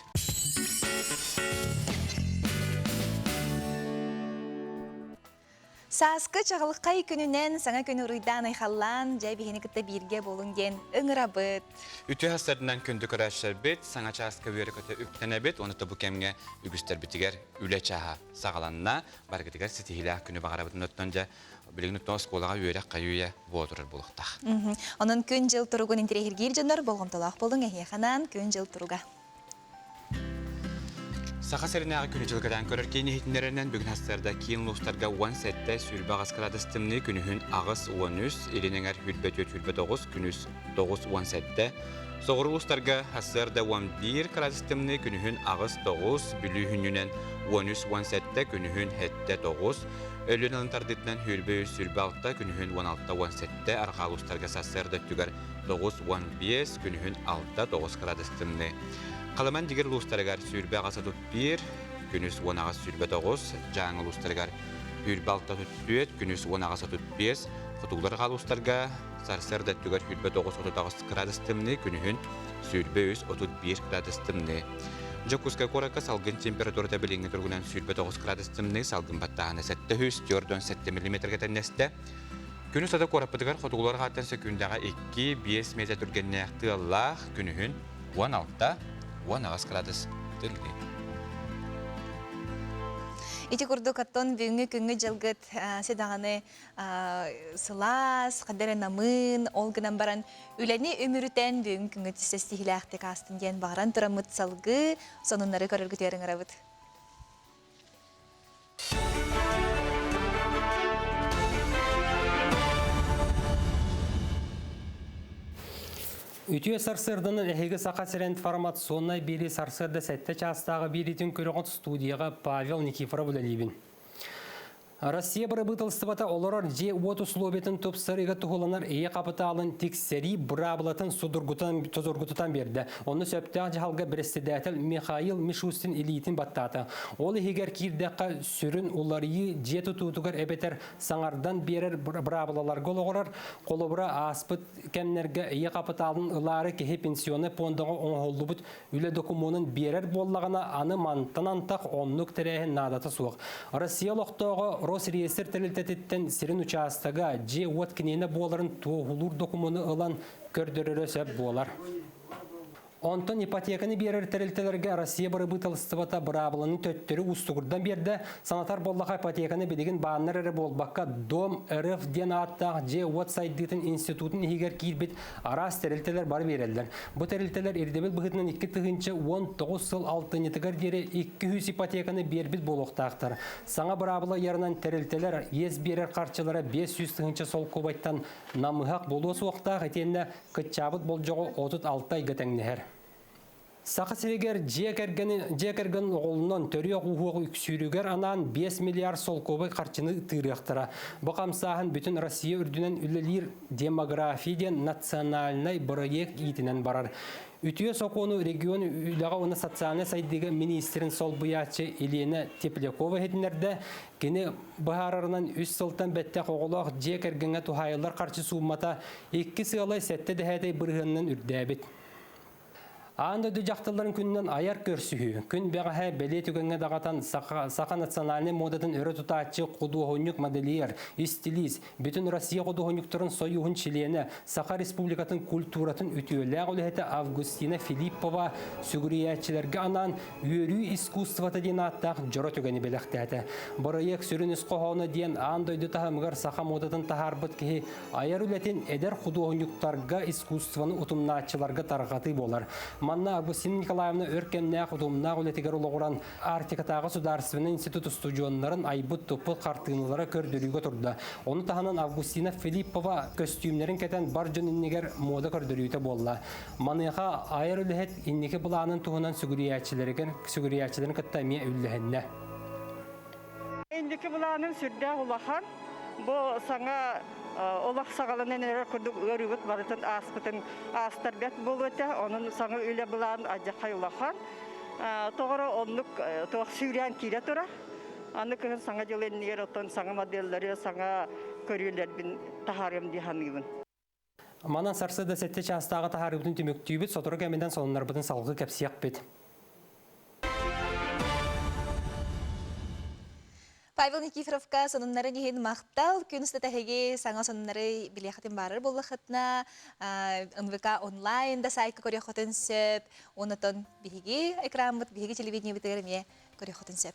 Сааскы чаҕылхай күнүнэн саҥа күнү уруйдаан айхаллаан, дьэ биһини кытта бииргэ буолуҥ диэн ыҥырабыт. Үтүө хастарынан күндү көрөөччүлэрбит, саҥа чааска үөрэ-көтө үктэнэбит, уонна бу кэмҥэ үгүстэрбитигэр үлэ чааһа саҕаланна. Барыгытыгар ситиһиилээх күнү баҕарабытын оттон дьэ билигин оттон оскуолаҕа үөрэх хайы-үйэ буола турар буолуохтаах. Онон күн-дьыл туругун интэриэһиргиир дьоннор болҕомтолоох буолуҥ эһиэхэ анаан күн-дьыл туруга. Саха сиринээҕи күнү-дьылы кэтээн көрөр киин иһитиннэрэринэн бүгүн сарсыарда киин улуустарга 17 28 кыраадыс тымныы, күнүһүн 8-13, илин эҥэр 24-29, күнүс 9-17, соҕуруу улуустарга сарсыарда 11 кыраадыс тымныы, күнүһүн 8-9, Бүлүү хүннүнэн 13-17, күнүһүн 7-9, Өлүөн алын тардыытынан 23-26, күнүһүн 16-17, арҕаа улуустарга сарсыарда өттүгэр 9-15, күнүһүн 6-9 кыраадыс тымныы. Халаман дигир улуустарыгар 28 31, күнүс 18 29, Дьааҥы улуустарыгар 26 34, күнүс 18 35, хотугулар улуустарга сарсыарда өттүгэр 29 38 кыраадыс тымныы, күнүһүн 23 31 кыраадыс тымныы. Дьокуускай куоракка салгын температурата билиҥҥи туругунан 29 кыраадыс тымныы, салгын баттааһына 747 миллиметргэ тэннэстэ. Күнүс ата куораппытыгар хотугулар хааттан сөкүүндэҕэ 2-5 метр түргэннээх тыаллаах, күнүһүн 16-18 градус тымныы. Ити курдук оттон бүгүҥҥү күҥҥү дьылгыт даҕаны сылаас, хадара намыын, ол гынан баран үлэни үмүрүтэн бүгүҥҥү күҥҥү түстүһүүлээхтик аастын диэн баҕаран тураммыт салгыы сонуннары көрөргүтүгэр ыҥырабыт. Үтүө сарсыарданан эһиги Саха сирин информационнай биэрии сарсыарда сэттэ чаастааҕы биэриитин көрөҕүт студияҕа Павел Никифоров үлэлиибин. Россия бырабыыталыстыбата олорор дьиэ-уот условиятын тупсарыыга туһуланар ийэ хапытаалын тиксэрии быраабылатын судургутутан биэрдэ. Онно сөптөөх дьаһалга председатель Михаил Мишустин илиитин баттаата. Ол иһигэр киирдэххэ сүрүн уларыйыы дьиэ тутуутугар эбэтэр саҥардан биэрэр быраабылаларга олоҕурар. Холобура, ааспыт кэмнэргэ ийэ хапытаалын ылаары киһи пенсионнай пуондаҕа оҥоһуллубут Үлэ докумуонун биэрэр буоллаҕына, аны мантан антах оннук тэрээһин наадата суох. Россия олохтооҕо Росреестр тэрилтэтиттэн сирин учаастага, дьиэ-уот киниэнэ буоларын туоһулуур докумуону ылан көрдөрөрө сөп буолар. Онтон ипотеканы биэрэр тэрилтэлэргэ Россия бырабыыталыстыбата быраабыланы төттөрү уустугурдан биэрдэ. Санатар буоллаха, ипотеканы билигин бааннар эрэ буолбакка, Дом РФ диэн ааттаах дьиэ-уот сайдыытын институтун иһигэр киирбит Араас тэрилтэлэр бары биэрэллэр. Бу тэрилтэлэр ирдэбил быһыытынан 2019 сыл алтынньытыгар диэри 200 ипотеканы биэрбит буолуохтаахтар. Саҥа быраабыла ыйарынан тэрилтэлэр иэс биэрэр харчылара 500 тыһыынча солкуобайтан намыһах буолуо суохтаах итиэннэ кыччаабыт болдьоҕу 36 ыйга тэҥнэһэр. Саха сиригэр дьиэ кэргэни дьиэ кэргэн оҕолонон төрүөх-ууһуох үксүүрүгэр анаан 5 миллиард солкуобай харчыны тыырыахтара. Бу хамсааһын бүтүн Россия үрдүнэн үлэлиир демография диэн национальнай бырайыак иитинэн барар. Үтүө сокуону регион үлэҕэ уонна социальнай сайдыыга миниистирин солбуйааччы Елена Теплякова иһитиннэрдэ. Кини быһаарарынан үс сылтан бэттэх оҕолоох дьиэ кэргэҥҥэ туһаайыллар харчы сууммата икки сыалай сэттэ дэһээтэй бырыһыанынан үрдээбит. Аан дойду дьахталларын күнүнэн айар көрсүһүү. Күн бэҕэһээ бэлиэ түгэҥҥэ даҕатан саха, саха национальнай муодатын өрө тутааччы худуоһунньук модельер, истилиис, бүтүн Россия худуоһунньуктарын сойууһун чилиэнэ, Саха Республикатын культуратын үтүөлээх үлэһитэ Августина Филиппова сүгүрүйээччилэргэ анаан Үөрүү искусствота диэн ааттаах дьоро түгэни бэлэхтээтэ. Бырайыак сүрүн ис хоһооно диэн аан дойду таһымыгар саха муодатын таһаарбыт киһи Айар үлэтин эдэр худуоһунньуктарга искусствоны утумнааччыларга тарҕатыы буолар. Манна Августина Николаевна өр кэмнээх утумнаах үлэтигэр олоҕуран Арктикатааҕы судаарственнай институт устудьуоннарын айбыт-туппут хартыыналара көрдөрүүгэ турда. Ону таһынан Августина Филиппова көстүүмнэрин кэтэн бар дьон иннигэр муода көрдөрүүтэ буолла. Маныаха айар үлэһит инники былаанын туһунан сүгүрүйээччилэрин кытта эмиэ үллэһиннэ. Инники былааным сүрдээх улахан. Бу саҥа олох саҕаланан эрэр курдук ыарыыбыт барытын ааспытын аастар бэрт буолуо этэ. Онон саҥа үлэ былаан адьахай улахан. Тоҕоро оннук туох сүүрээн киирэ турар. Аны кыһын саҥа дьыл иннигэр оттон саҥа моделлары, саҥа көрүүлэрбин таһаарыам дии саныыбын. Манан сарсыарда сэттэ чаастааҕы таһаарыыбытын түмүктүүбүт, сотору кэминэн сонуннарбытын салгыы кэпсиэхпит. Павел Никифоровка сонуннарын иһин махтал. Күн устата эһиги саҥа сонуннары билиэххитин баарар буоллаххытына, НВК онлайн да сайтка көрүөххүтүн сөп. Онотон биһиги экраммыт, биһиги телевидениебытыгар эмиэ көрүөххүтүн сөп.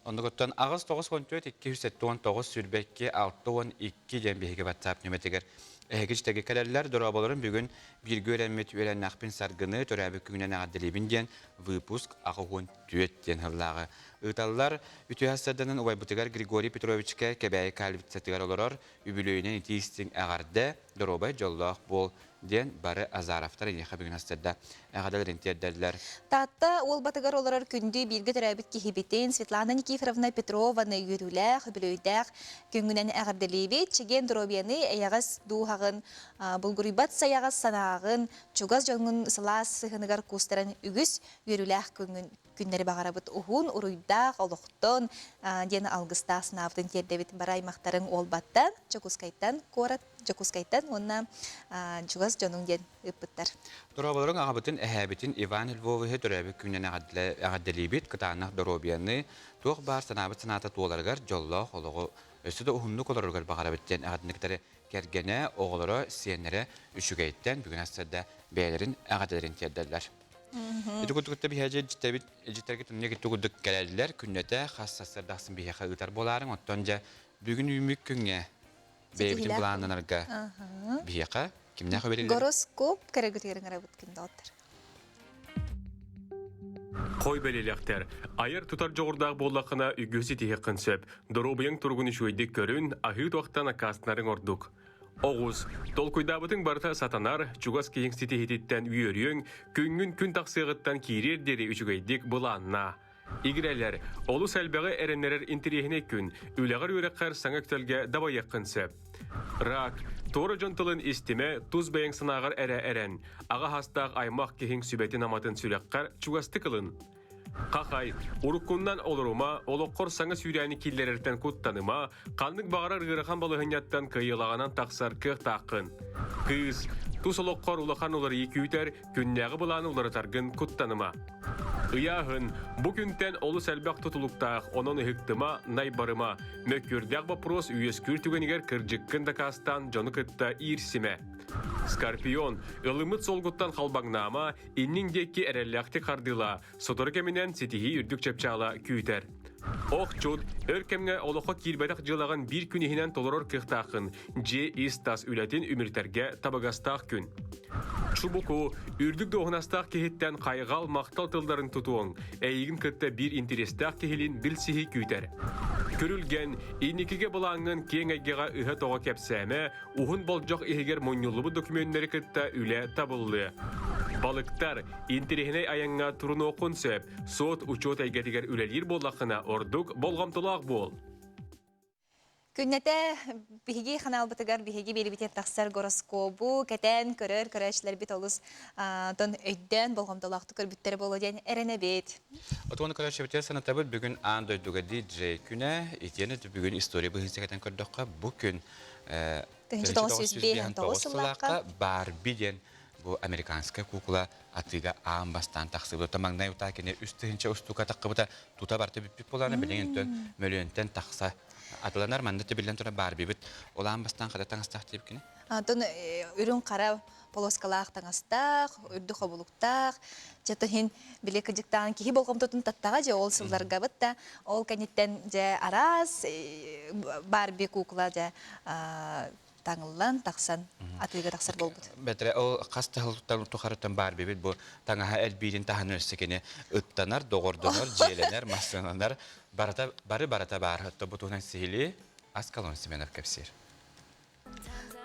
Оннугуттан 8 9 14 279 22 62 диэн биһиги WhatsApp нөмэтигэр эһиги тэги кэлэллэр. Дорооболорун бүгүн бииргэ үөрэммит үөрэннэхпин Саргыны төрөөбүт күнүнэн эҕэрдэлиибин диэн выпуск 84 диэн сыллааҕы ыыталлар. Үтүө сарданын убайбытыгар Григорий Петровичка Кэбээйи Кальвицатыгар олорор үбүлүөйүнэн итии истиҥ эҕэрдэ, доруобай дьоллоох буол диэн бары Азаровтар эйиэхэ бүгүн астырда эҕэрдэлэрин тиэрдэллэр. Таатта Уолбатыгар олорор күндү бииргэ төрөөбүт киһибитин Светлана Никифоровна Петрованы үөрүүлээх, үбүлүөйдээх күҥҥүнэн эҕэрдэлиибит. Чэгиэн доруобуйаны, эйэҕэс дууһаҕын, булгуруйбат сайаҕас санааҕын, чугас дьоҥҥун сылаас сыһыаныгар куустаран үгүс үөрүүлээх күҥҥүн күннэри баҕарабыт уһун, уруйдаах олохтон диэн алгыстаах санаабытын тиэрдэбит бары аймахтарыҥ Уолбаттан, Дьокуускайтан куорат Дьокуускайтан уонна чугас дьонуҥ диэн ыыппыттар. Дорооболоруҥ аҕабытын, эһээбитин Иван Львовиһы төрөөбүт күнүнэн эҕэрдэлиибит, кытаанах доруобуйаны, туох баар санаабыт санаата туоларыгар дьоллоох олоҕу өссө да уһуннук олороругар баҕарабыт диэн эҕэрдэнэ кэргэнэ, оҕолоро, сиэннэрэ үчүгэйтэн бүгүн астарда бэйэлэрин эҕэрдэлэрин тиэрдэллэр. Ити курдук биһиэхэ дьиттэрбит дьиттэргит эмне ити курдук кэлэллэр күннэтэ хас сарсыарда ахсын биһиэхэ ыытар буолаарыҥ оттон дьэ бүгүн үүммүт күҥҥэ бэйэбитин былааннанарга биһиэхэ кимнээх үбэриллэр Гороскоп көрөгүтүгэр ыҥырабыт күндэ Хой бэлиэлэхтэр. Айар тутар дьоҕурдаах буоллаххына үгүс ситиһиэххин сөп. Доруобуйаҥ туругун үчүгэйдик көрүн, аһыы туохтан аккаастанарыҥ ордук. Оҕус, толкуйдаабытыҥ барыта сатанар, чугас киһиҥ ситиһиититтэн үөрүөҥ, күҥҥүн күн тахсыаҕыттан киириэр диэри үчүгэйдик былааннаа. Игирэлэр, олус элбэҕи эрэннэрэр интэриэһинэй күн, үлэҕэр-үөрэххэр саҥа үктэлгэ дабайыаххын сөп. Рак, туора дьон тылын истимэ, тус бэйэҥ санааҕар эрэ эрэн. Аҕа саастаах аймах киһиҥ сүбэтин-аматын сүрэххэр чугастык ылын. Хахай, уруккуннан олорума, олоххор саҥа сүүрээни киллэрэртэн куттаныма, ханнык баҕарар ыарахан балаһыанньаттан кыайыылаҕынан тахсар кыахтааххын. Кыыс, тус олоххор улахан уларыйыы күүтэр, күннээҕи былааны уларытаргын куттаныма. Ыйааһын, бу күнтэн олус элбэх тутулуктаах, онон ыһыктыма, найбарыма. Мөккүөрдээх боппуруос үөскүүр түгэнигэр кырдьыккын дакаастаан дьону кытта иирсимэ. Скорпион, ылыммыт суолгуттан халбаҥнаама, инниҥ диэки эрэллээхтик хардыылаа, сотору кэминэн ситиһии үрдүк чыпчаала күүтэр. Охчут, өр кэмҥэ олоххо киирбэтэх дьыалаҕын биир күн иһинэн толорор кыахтааххын, дьиэ ис-тас үлэтин үмүрүтэргэ табыгастаах күн. Чубуку, үрдүк дуоһунастаах киһиттэн хайҕал, махтал тылларын тутуоҥ, эйигин кытта биир интэриэстээх киһилиин билсиһии күүтэр. Күрүлгэн, инникигэ былааҥҥын киэҥ эйгэҕэ ыһа-тоҕо кэпсээмэ, уһун болдьох иһигэр мунньуллубут докумүөннэри кытта үлэ табыллыа. Балыктар, интэриэһинэй айаҥҥа турунуоххун сөп, суот-учуот эйгэтигэр үлэлиир буоллаххына ордук болҕомтолоох буол. Күннэтэ биһиги ханаалбытыгар биһиги биэрибитин тахсар гороскобу кэтээн көрөр көрөөччүлэрбит олус тон өйдөөн болҕомтолоохтук көрбүттэрэ буолуо диэн эрэнэбит. Отуону көрөөччүбүтүгэр санатабыт бүгүн аан дойдуга диджей күнэ итиэнэ бүгүн история быһыытынан көрдөххө бу күн 1959 сыллаахха Барби диэн бу американскай куукула атыыга аан бастаан тахсыбыта. Маҥнай утаа кини үс тыһыынча устуука таххыбыта тута барыта бүппүт буолаана билигин өнтөн мөлүйүөнтэн тахса атыланар. Манна биллэн турар Барбибит ол аан бастаан хата таҥастаах диэбит кини. Антон үрүҥ хара полоскалаах таҥастаах, үрдүк хобулуктаах, чэ иһин били кыдьыктаан киһи болҕомтотун таттаҕа дьэ ол сылларгабыт да ол кэнниттэн дьэ араас Барби кукла дьэ таҥыллан тахсан атыыга тахсар буолбут. Бэтэрэ ол хас таһыл тухарыттан Барбибит бу таҥаһа элбиирин таһынан өссө кини ыттанар, доҕордонор, дьиэлэнэр, массыналанар барыта бары барыта баар. Бу туһунан сиһилии Аскалон Семенов кэпсиир.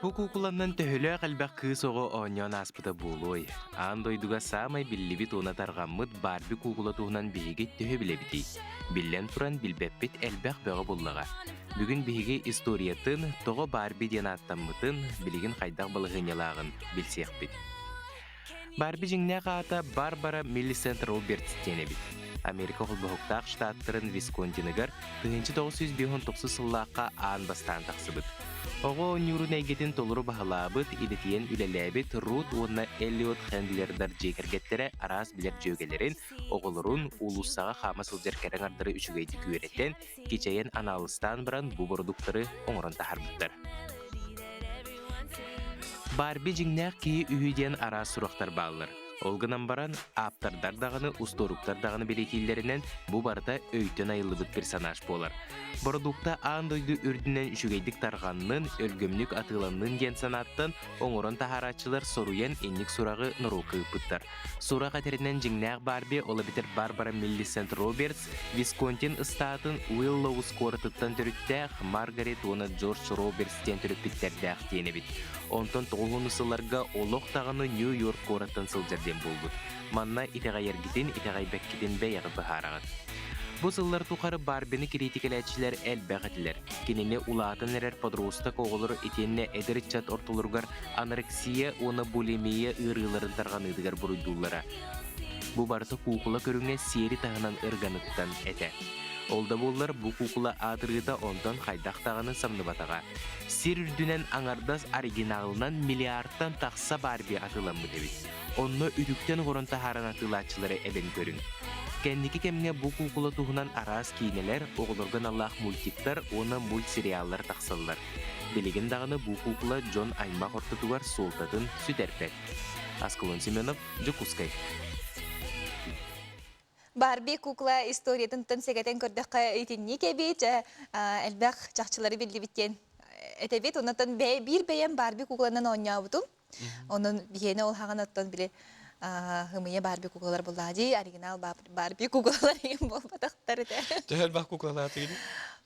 Бу куукуланнан төһөлөөх элбэх кыыс оҕо оонньоон ааспыта буолуой? Аан дойдуга саамай биллибит уонна тарҕаммыт Барби куукула туһунан биһиги төһө билэбитий? Биллэн туран, билбэппит элбэх бөҕө буллаҕа. Бүгүн биһиги историятын, тоҕо Барби диэн ааттаммытын, билигин хайдах балаһыанньалааҕын билсиэхпит. Барби дьиҥнээх аата Барбара Миллисент Робертс диэн эбит. Америка Холбоһуктаах Штаттарын Висконтиныгар 1959 сыллаахха аан бастаан тахсыбыт. Оҕо оонньуурун эйгэтин толору баһылаабыт, идэтийэн үлэлээбит Рут уонна Эллиот Хендлердар дьиэ кэргэттэрэ араас билэр дьүөгэлэрин, оҕолорун уулуссаҕа хаама сылдьар кэрэ аҥардары үчүгэйдик үөрэтэн, кичэйэн анаалыстаан баран бу бородууктары оҥорон таһаарбыттар. Барби дьиҥнээх киһи үһү диэн араас сурахтар бааллар. Ол гынан баран, ааптардар даҕаны, устуоруктар даҕаны бэлиэтииллэринэн, бу барыта өйтөн айыллыбыт персонаж буолар. Бородуукта аан дойду үрдүнэн үчүгэйдик тарҕаннын, өлгөмнүк атыыланнын диэн санааттан оҥорон таһаарааччылар соруйан инник сураҕы норуокка ыыппыттар. Сурах этэринэн дьиҥнээх Барби, ол эбэтэр Барбара Миллисент Робертс, Висконтин ыстаатын Уиллоус куоратыттан төрүттээх Маргарет уонна Джордж Робертс диэн төрөппүттэрдээх диэн эбит. Онтон тоҕуһун сылларга олох даҕаны Нью-Йорк куораттан сылдьар диэн буолбут. Манна итэҕэйэргитин, итэҕэйбэккитин бэйэҕит быһаараҕыт. Бу сыллар тухары Барбины кириитикэлээччилэр элбэх этилэр. Кинини улаатан эрэр подросток оҕолор итиэннэ эдэр ыччат ортолоругар анорексия уонна булимия ыарыыларын тарҕаныытыгар буруйдууллара. Бу барыта куукула көрүҥэ сиэри таһынан ырганыттан этэ. Ол да буоллар бу куукула аатырыыта онтон хайдах даҕаны самныбатаҕа. Сир үрдүнэн аҥардас оригиналынан миллиардтан тахса Барби атыыламмыт эбит. Онно үтүктэн оҥорон таһааран атыылааччылары эбэн көрүҥ. Кэнники кэмҥэ бу куукула туһунан араас киинэлэр, оҕолорго аналлаах мультиктар уонна мультсериаллар тахсаллар. Билигин даҕаны бу куукула дьон аймах ортотугар суолтатын сүтэрбэт. Аскалон Семенов, Дьокуускай. Барби кукла историятын сэгэтэн көрдөххө итинник эбит, элбэх чахчылары биллибит диэн этэбит. Оннотон биир бэйэм Барби кукланан оонньообутум. Онон биһиэнэ ол хаҕан оттон били Хымыйа Барби куклалар буллаа дии, оригинал Барби куклалар иһин буолбатахтар этэ. Төһө элбэх куклалаатыгын?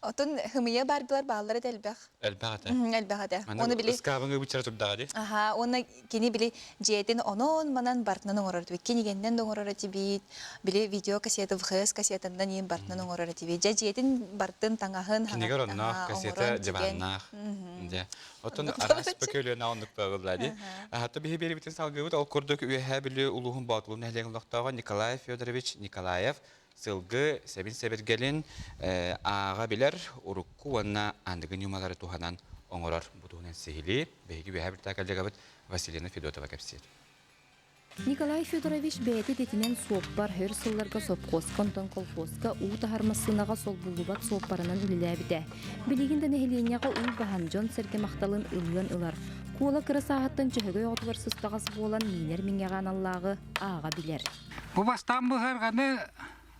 Отун хымыйа Барбилар бааллар этэ элбэх. Элбэх этэ. Элбэх этэ. Оны били ыскаабыҥы бычара турдаҕа дии. Аха, уонна кини били дьиэтин онон манан бартынан оҥорор этибит. Кинигэннэн да оҥорор этибит. Били видео кассета, ВХС кассетаннан иин бартынан оҥорор этибит. Дьэ дьиэтин бартын таҥаһын Кинигэр онноох, кассета диваннаах. Дьэ. Оттон араас бөкөлүөнэ оннук буолла дии. Хата биһи биэрибитин салгыыбыт. Ол курдук Үөһээ Бүлүү улууһун Боотулуу нэһилиэгин олохтооҕо Николай Федорович Николаев сылгы сэбин сэбиргэлин ааҕа билэр урукку уонна аныгы ньымалары туһанан оҥорор бу туһунан сиһилии биһиги Үөһээ Бүлүүтээҕи коллегабыт Василина Федотова кэпсиир. Николай Федорович бэйэтэ идэтинэн суоппар, өр сылларга сопхуоска, онтон колхуоска уу таһар массыынаҕа солбуллубат суоппарынан үлэлээбитэ. Билигин да нэһилиэнньэҕэ уу баһан, дьон-сэргэ махталын ылыан ылар. Куола кыра сааһыттан чөһөгөй оҕотугар сыстаҕас буолан, миинэр миҥэҕэ аналлааҕы ааҕа билэр. Бу бастаан быһарҕаны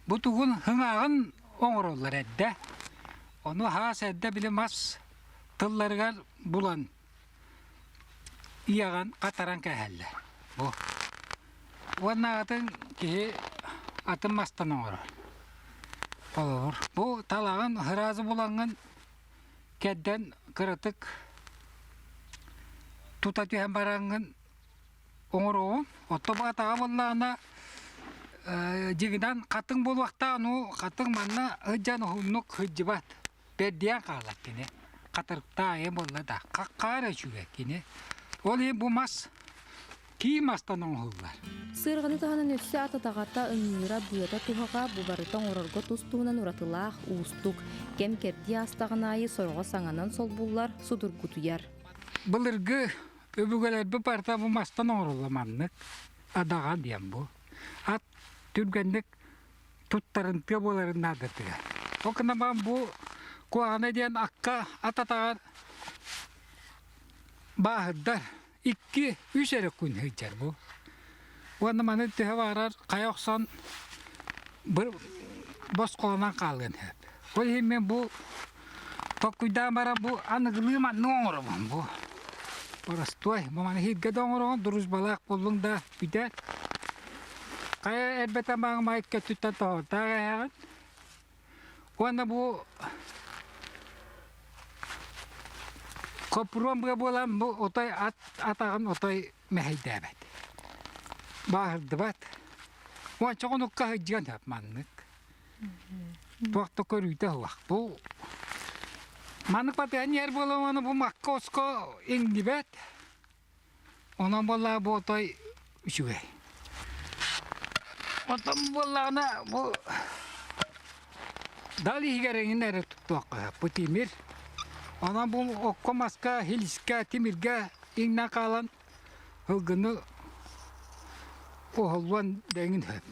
бу тугун хыҥааҕын оҥороллор эрдэ. Ону хаас эрдэ били мас тылларыгар булан Иэҕэн хатаран кээһэллэр. Бу. Уонна атын киһи атын мастан оҥорор. Холобур, бу талаҕын ыраазы булаҥҥын кэрдэн кыратык тута түһэн бараҥҥын оҥоруоҕуҥ. Отто бу атаҕа буоллаҕына дьиҥинэн хатыҥ буолуохтаах, ну хатыҥ манна сылдьан уһуннук сылдьыбат. Бэрдийэн хаалар кини. Хатырыктаайы буолла да, хаххаар үчүгэй кини. Ол иһин бу мас кии мастан оҥоһуллар. Сыарҕаны таһынан өссө ататаҕата, ыҥыыра, быата туһаҕа бу барыта оҥорорго тус-туһунан уратылаах, уустук. Кэм-кэрдии аастаҕын аайы сороҕо саҥанан солбуллар, судургутуйар. Былыргы өбүгэлэрбит барыта бу мастан оҥорулла маннык. Адаҕа диэн бу. Ат түргэнник туттарымтыа буоларын наадатыгар. Ол гынан баран бу куһаҕана диэн акка ат атаҕар бааһырдар икки үс эрэ күн сылдьар бу. Уонна маны төһө баҕарар хайа охсон босхолонон хаалыан сөп. Ол иһин мин бу толкуйдаан баран бу аныгылыы маннык оҥоробун бу. Боростуой, бу маны иһиргэ да оҥороҕун, дружбалаах буоллуҥ да бүтэр. Хайа эрбэтэ маҥмай көттүттэн тоһоттоох эһэҕин. Уонна бу хоппуруон быа буолан бу отой ат атаҕын отой мэһэйдээбэт. Бааһырдыбат. Уонча хонукка сылдьыан сөп маннык. Туох да көрүүтэ суох. Бу маннык батыһан иһэр буолан бу макка оско иҥнибэт. Онон буоллаҕа бу отой үчүгэй. Оттон буоллаҕына бу дал иһигэр эҥин эрэ туттуохха сөп. Бу тимир. Онон бу окко маска, хилискэ, тимиргэ иҥнэн хаалан Ылгыны оһоллуон дэҥин сөп.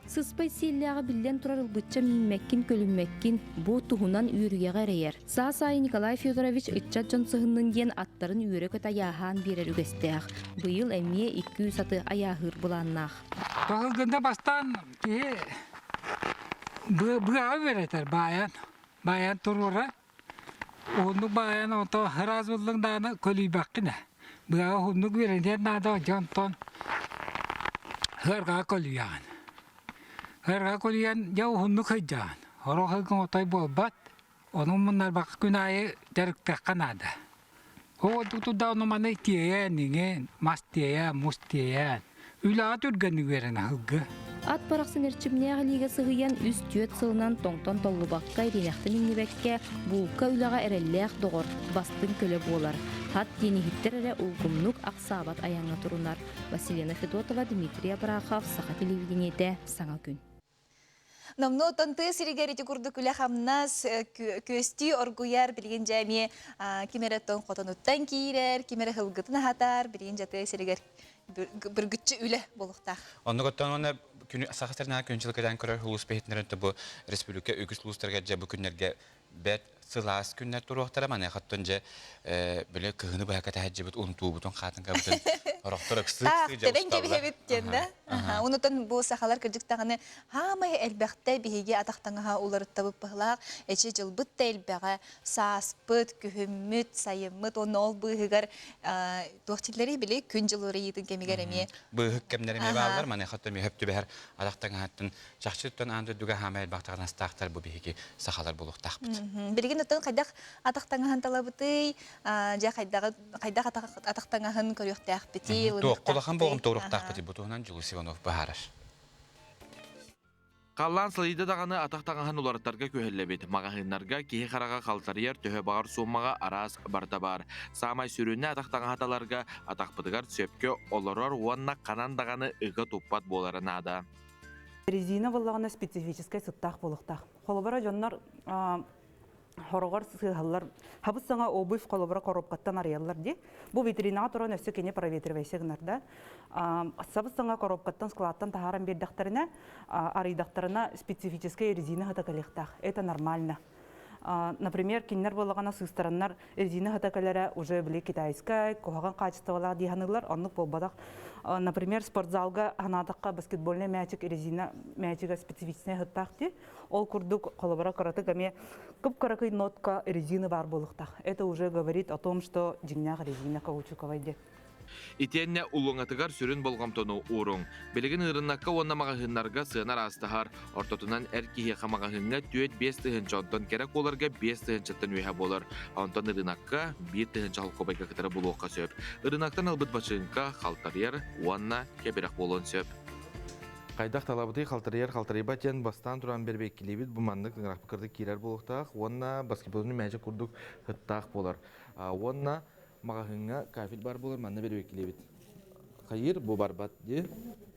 Сыспай сиэллээҕи биллэн турар ылбычча мииммэккин, көлүммэккин, бу туһунан үөрүйэҕи эрэйэр. Саас аайы Николай Федорович ыччат дьон сыһыннын диэн аттарын үөрэ-көтө айааһаан биэрэр үгэстээх. Быйыл эмиэ 200 аты айааһыыр былааннаах. Ылгында бастаан киһи быаҕа үөрэтэр баайан, баайан туруора Уһуннук баайан ото ыраас буллуҥ даҕаны көлүйбэккин ээ. Быаҕа уһуннук үөрэниэн наада дьэ онтон ыарҕаҕа көлүйэҕин. Ыарҕаҕа көлүйэн дьэ уһуннук сылдьаҕын. Сорох ыгыҥ отой буолбат. Ону муннарбакка күн аайы дьарыктыахха наада. Ол тутуда ону маны тиэйэн иҥин, мас тиэйэн, мус тиэйэн. Үлэҕэ түргэнник үөрэнэ сылгы. Ат барахсан эрчимнээх илиигэ сыһыйан үс-түөрт сылынан тоҥтон толлубакка, ириэнэхтэн иҥнибэккэ, булка үлэҕэ эрэллээх доҕор, бастыҥ көлө буолар. Ат диэн иһиттэр эрэ улгумнук ахсаабат айаҥҥа турунар. Василена Федотова, Дмитрий Абрахов, Саха телевидениетэ, Саҥа күн. Номнуо оттон тыа сиригэр ити курдук үлэ-хамнас күөстүү оргуйар, билигин дьэ эмиэ ким эрэ оттон хотонуттан киирэр, ким эрэ сылгытын аһатар, билигин дьэ тыа сиригэр бүргүччү үлэ буолуохтаах. Оннук оттон уонна Саха сиринээҕи күн дьыл кэтээн көрөр улуус бэһитинэрин бу республика үгүс улуустарыгар дьэ бу күннэргэ бэрт сылаас күннэр туруохтара маныахаттан дьэ били кыһыны быһа кэтэһэддьибит унтуубутун хаатыҥкабытын орохтор ыксыы ыксыы дьэ Тэбэн кэбиһэбит диэн да. Онутан бу сахалар кырдьык даҕаны хаамай элбэхтэ биһиги атах таҥаһа уларыттабыт быһылаах эчи дьылбыт да элбэҕэ сааспыт, күһүммүт, сайыммыт уонна ол быыһыгар туох дьиллэрий били күн дьыл уларыйыытын кэмигэр эмиэ быыһык кэмнэр эмиэ бааллар маныаха төмү хөп түбэһэр атах таҥаһаттан чахчыттан аан дойдуга хаамай элбэх таҥастаахтар бу биһиги сахалар булуохтаахпыт. Билигин оттон хайдах атах таҥаһын талабытый? Дьэ хайдах хайдах атах таҥаһын көрүөхтээхпитий? Туох улахан болҕомто уруохтаахпытый бу туһунан Дьулус Иванов быһаарар. Халлаан сылыйда даҕаны атах таҥаһын уларытарга күһэллэбит. Маҕаһыыннарга киһи хараҕа халтарыйар төһө баҕар сууммаҕа араас барыта баар. Саамай сүрүнэ атах таҥаһа таларга атахпытыгар сөпкө олорор уонна ханан даҕаны ыга туппат буолара наада. Резина буоллаҕына специфическэй сыттаах буолуохтаах. Холобура дьоннор хороҕор сыһаллар хабыс саҥа обувь холобура коробкаттан арыйаллар дии. Бу витринаҕа туран өссө кини проветривайся гынар да. Сабыс саҥа коробкаттан складтан таһааран биэрдэхтэринэ арыйдахтарына специфическая резина сыта кэлиэхтээх. Это нормально. Например, кинилэр буоллаҕына сыыстараннар резина сыта кэлэрэ уже били китайскай, куһаҕан хаачыстыбалаах дии саныыллар, оннук буолбатах. Например, спортзалга санаатахха баскетбольный мячик резина мячига специфичнай сыттаах дии. Ол курдук, холобура кыратык эмиэ кып-кыракый нотка резины баар буолуохтаах. Это уже говорит о том, что дьиҥнээх резина каучуковай диэн. Итиэннэ улуҥатыгар сүрүн болҕомтону ууруҥ. Билигин ырынакка уонна маҕаһыыннарга сыана араастаһар. Ортотунан эр киһиэхэ маҕаһыыҥҥа 4-5 тыһыынча, онтон кэрэ куоларга 5 тыһыынчаттан үөһэ буолар. Онтон ырынакка 1 тыһыынча холкуобайга кытары булуохха сөп. Ырынактан ылбыт бачыыҥка халтарыйар уонна кэбирэх буолуон сөп. Хайдах талабытый халтарыйар халтарыйбат диэн бастаан туран бэрбиэккилиибит бу маннык ыҥырахпыт кырдык киирэр буолуохтаах уонна баскетболунун мээчик курдук ыттаах буолар. Уонна маҕаһыыҥҥа кафель бар буолар манна бэрбиэккилиибит. Хайыыр бу барбат дии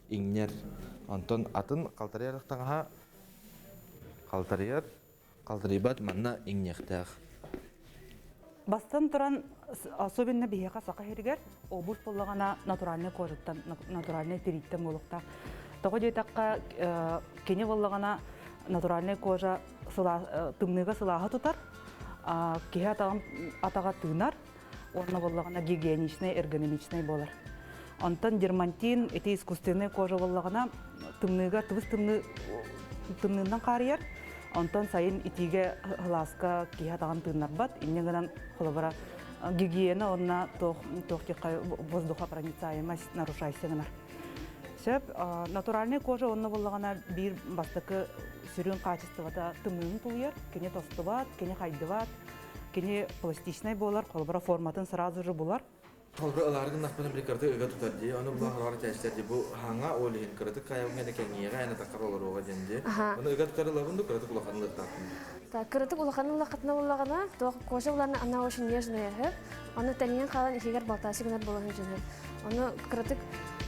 иҥнэр. Онтон атын халтарыйар таҥаһа халтарыйар халтарыйбат манна иҥниэхтээх. Бастан туран, особенно биһиэхэ саха сиригэр обувь буоллаҕына натуральнай кожаттан, натуральнай тирииттэн буолуохтаах. Тоҕо диэтэххэ, кини буоллаҕына натуральнай кожа тымныыга сылааһы тутар, киһи атаҕын атаҕа тыынар, уонна буоллаҕына гигиеничнай, эргономичнай буолар. Онтон дермантин ити искусственнай кожа буоллаҕына тымныыга тыбыс тымныы тымныынан хаарыйар, онтон сайын итиигэ сылааска киһи атаҕын тыыннарбат, инньэ гынан холобура гигиена уонна туох туох воздухопроницаемость нарушайся гынар. Сөп, натуральный кожа онно буоллаҕына биир бастакы сүрүн хаачыстыбата тымныыны тулуйар, кини тостубат, кини хайдыбат, Кини пластичнай буолар, холобура форматын сразу же булар. Холобура ылаары гыннахпына били кыратык ыга тутар дии, ону була хараҕар этээччилэр дии, бу хаҥа ол иһин кыратык хаайабын гэнэ кэҥиэҕэ эн атаххар олоруоҕа диэн дии. Ону ыга тутар ылабын ду кыратык улахан ылыахтаахпын Так, кыратык улахан ыллаххытына буоллаҕына, туох кожа булана она очень нежная үһү. Ону тэнийэн хаалан иһигэр балтаасы гынар буолан дьүһү. Ону кыратык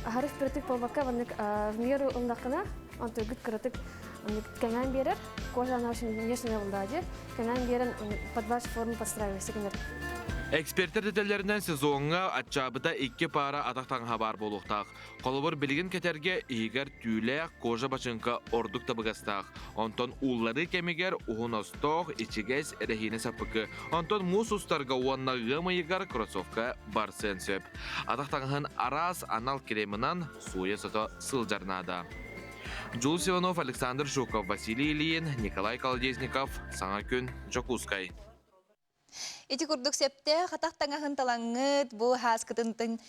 аһары впритык буолбакка маннык в меру ыллаххына, онтуйгут кыратык кэҥээн биэрэр. Кожа она очень нежная буоллаҕа дии. Кэҥээн биэрэн под вашу форму подстраивайся гынар. Экспертэр этэллэринэн сезоҥҥа аччаабыта икки паара атах таҥаһа баар буолуохтаах. Холобур, билигин кэтэргэ иһигэр түүлээх кожа бачыҥка ордук табыгастаах. Онтон уулларыы кэмигэр уһун остоох, ичигэс, эрэһиинэ саппыкы. Онтон муус устарга уонна ыам ыйыгар кроссовка барсыан сөп. Атах таҥаһын араас анал кремынан сууйа-сото сылдьар наада. Джулс Иванов, Александр Жуков, Василий Ильин, Николай Колодезников. Саҥа күн, Дьокуускай. Ити курдук сөптөөх атах таҥаһын талаҥҥыт, бу һааскытынтын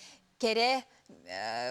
кэрэ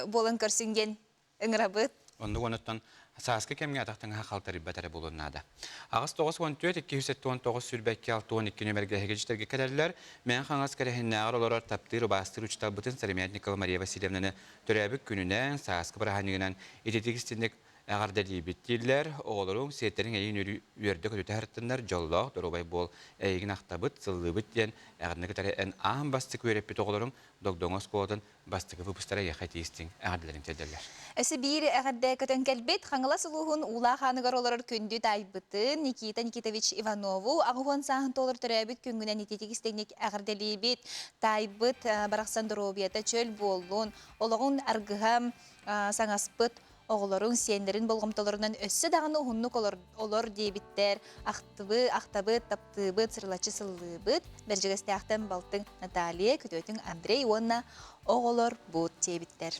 буолан көрсүн диэн ыҥырабыт. Оннук онуттан сааскы кэмҥэ атах таҥаһа халтарыйбат эрэ буолуон наада. 8 94 279 22 62 нүөмэргэ эһиги кэлэллэр. Мэҥэ Хаҥалас Кэрэһиннээҕэр олорор таптыыр убаастыыр учууталбытын Сыромятникова Мария Васильевнаны Төрөөбүт күнүнэн, сааскы бырааһынньыгынан ититик истинник эҕэрдэлиибит дииллэр. Оҕолоруҥ, сиэттэриҥ эйигин үөрдэ-көтүтэ сырыттыннар, дьоллоох, доруобай буол, эйигин ахтабыт, сыллыыбыт диэн эҕэрдэ кытары эн аан бастакы үөрэппит оҕолоруҥ Догдоҥо оскуолатын бастакы выпустара эйиэхэ тиистиҥ эҕэрдэлэрин тиэрдэллэр. Өссө биир эҕэрдэ көтөн кэлбит Хаҥалас улууһун Уулаах ааныгар олорор күндү таайбытын Никита Никитович Иванову 80 сааһын туолар төрөөбүт күҥҥүнэн ититик истиҥник эҕэрдэлиибит. Таайбыт барахсан доруобуйата чөл буоллун, олоҕун аргыһа саҥаспыт. Оҕолоруҥ, сиэннэрин болҕомтолорунан өссө даҕаны уһуннук олор диэбиттэр. Ахтыбы, ахтабыт, таптыыбыт, сырылаччы сыллыыбыт. Бэрдьигэстээхтэн балтыҥ Наталья, күтүөтүҥ Андрей уонна оҕолор буут диэбиттэр.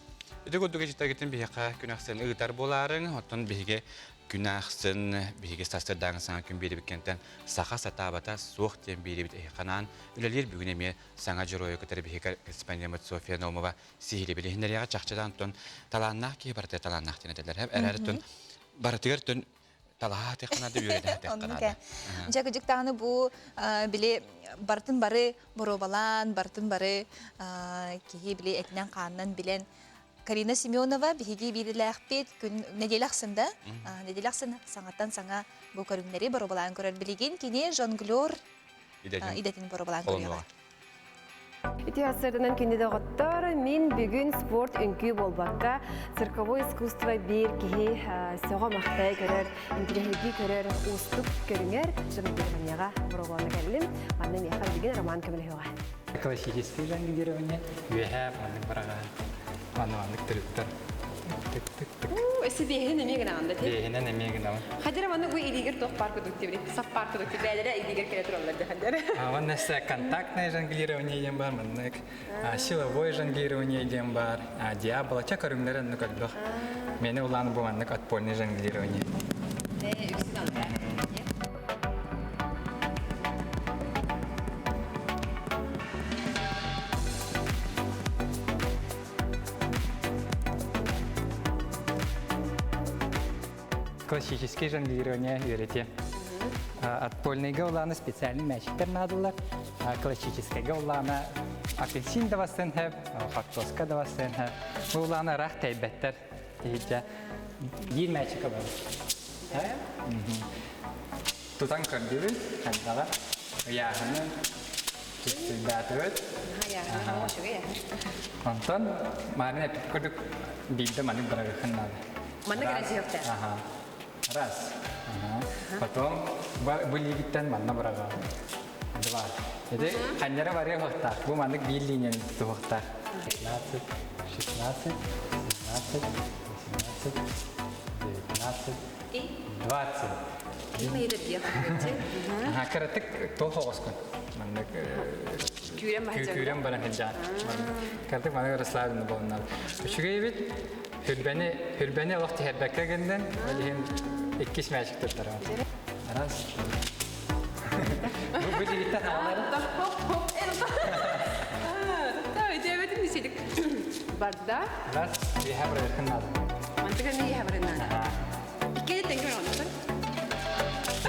Ити курдук эчитэргитин биһиэхэ күн ахсын ыытар буолаарыҥ. Оттон биһиги күн ахсын биһиги сарсыардааҥы саҥа күн биэрибиккэнтэн саха сатаабата суох диэн биэрибит эһиэхэ үлэлиир бүгүн эмиэ саҥа дьоруойу кытары биһиги корреспондеммыт Софья Наумова сиһили билиһиннэриэҕэ чахчыдан тон талааннаах киһи барыта талааннаах диэн этэллэр. Эрээри тон барытыгар тон талаһа тыахханаада үөрэнэ тыахханаада. Дьэ кыдьык даҕаны бу били барытын бары боруобалаан, барытын бары киһи били этинэн-хаанынан билэн Карина Семенова биһиги биирилээхпит күн нэдиэлэ ахсын да нэдиэлэ ахсын саҥаттан саҥа бу көрүҥнэри боруобалаан көрөр билигин кини жонглер идэтин боруобалаан көрүөҕэ. Ити сарсыарданан күндү доҕоттор, мин бүгүн спорт үҥкүү буолбакка, цирковой искусство биир киһи сөҕө-махтайа көрөр, интириэһиргии көрөр уустук көрүҥэр жонглированиеҕа боруобалана кэллим. Манна миэхэ билигин Роман көмөлөһүөҕэ. Классический жонглирование үөһээ маннык быраҕаан, манна маннык трюктар тык-тык-тык. Өссө биэһинэн эмиэ гынаҕын да Биэһинэн эмиэ гынабын. Хадьара манна бу илиигэр туох паар кудук диэбит, сап паар кудук бээлэрэ илиигэр кэлэ тураллар дехандер. Манна өссө контактное жонглирование диэн бар, маннык силовое жонглирование диэн бар, диаболо ча көрүҥнэр оннук элбэх. Мени улаан бу маннык отпольный жонглирование. Үксүн алта. Классический жонглирование үөрэтиэ. Отпольныйга улааны специальный мячиктер наадалар. Классическайга улаана апельсин да бассын хэп, хортуоска да бассын хэп. Бу улааны ыраах тэйбэттэр. Тиһиччэ биир мячик ылабыт. Тутан көрдүбүт, хайдаҕа ыйааһыны Түстүрдээтибит. Онтон Марина эппит курдук биирдэ маннык бырагыхын наада. Маннык эрэ Ага. Раз. Потом бу лиигиттэн манна быраҕа. Два. Ити ханньара барыа хуохтаах. Бу маннык биир линияны тутуһуохтаах. 15, 16, 17, 18, 19, 20. Ага, кыратык туох оҕоскун. Маннык күүрэн баран сылдьаат. Кыратык маннык расслабленно буолуннар. Үчүгэй эбит. Хүрбэни хүрбэни олох түһэрбэккэ гыннын. Ол иһин иккис мячик туттарабын. Раз. Бу дигиттэн хаалар. Барда. Раз, үөһэ барыаххын наада. Мантыга не үөһэ барыан наада. Икки тэҥ көрөҕүн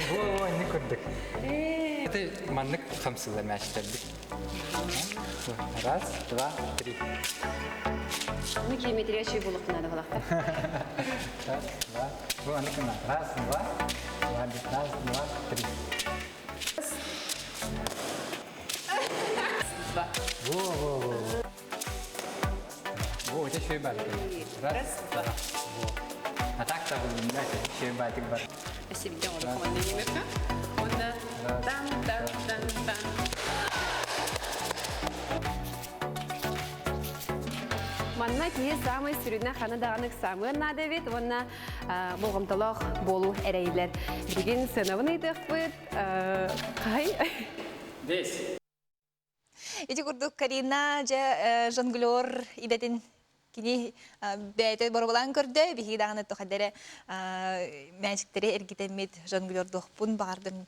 Бу инник курдук. Это маннык хамсыылар мячтэрбит. Раз, два, три. Ну, километрия чүй булуктунады булакта. Раз, два. Бу аннык Раз, два, два, раз, два, три. Два. Во, во, во, во. Во, это еще и батик. Раз, два. Во. А так-то вы знаете, еще и батик бар. Спасибо, Тан тан тан тан. Манна киһи саамай сүрүнэ ханы даҕаны ыксаамыан наада эбит уонна болҕомтолоох буолуу эрэйиллэр. Билигин сыанабын ыйытыахпыт. Хай. Десять. Ити курдук Карина дьэ жонглер идэтин кини бэйэтэ боруобалаан көрдө, биһиги даҕаны тухадэрэ мээчиктэри эргитэммит жонглердуохпун баҕардым.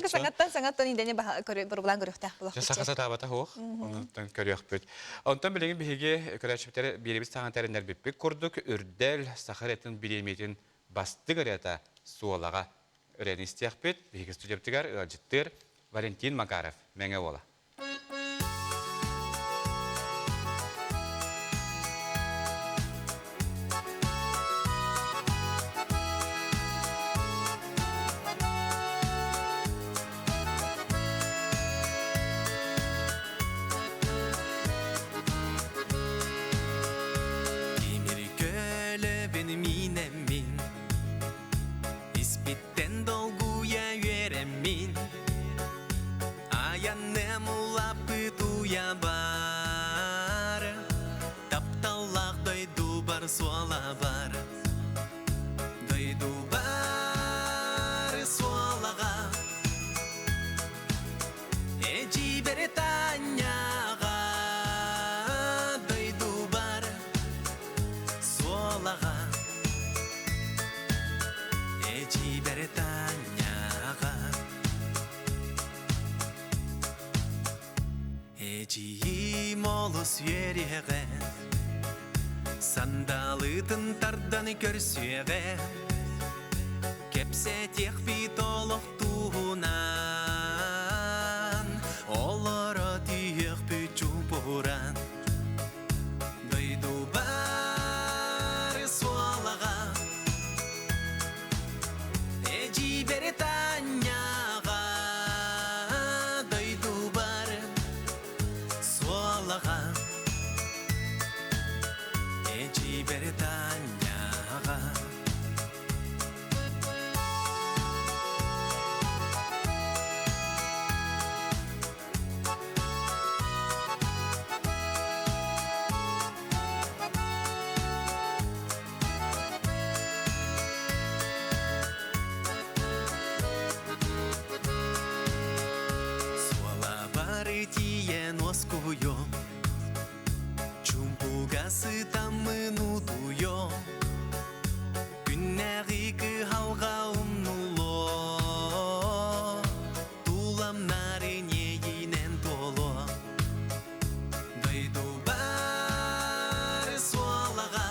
Саҥаттан саҥаттан идэни боруобалаан көрүөхтээх буолуохпут. Саха сатаабата суох, онтон көрүөхпүт. Онтон билигин биһиги көрөөччүбүтэр биэрэбит саҥа тэриннэрбиппит курдук үрдэл саха ырыатын бириэмийэтин бастыҥ ырыата суолаҕа ырыаны истиэхпит. Биһиги студиябытыгар ыалдьыттыыр Валентин Макаров, Мэҥэ уола. Тимир көлөбүн минеммин Испиттен долгуя үөрэммин Аянным Суолабар Дойдубар суолаҕа Эдьиийбэр Таанньаҕа Дойдубар суолаҕа Эдьиийбэр Таанньаҕа Эдьиийим олус үөрүөҕэ, Сандалытын тардан көрсүөҕэ, Кэпсэтиэхпит олох туһунан, Олоро түһүөхпүт чуумпуран. Дойдубар суолаҕа Эдьиийбэр Таанньаҕа дойдубар суолаҕа Эдьиийбэр Таанньаҕа Суолабар тиийэн уоскуйуом, Чумпуга сытаммын утуйуом, Күннээҕи кыһалҕа умнуллуо, Тулам нарыньейинэн туолуо. Дойдубар суолаҕа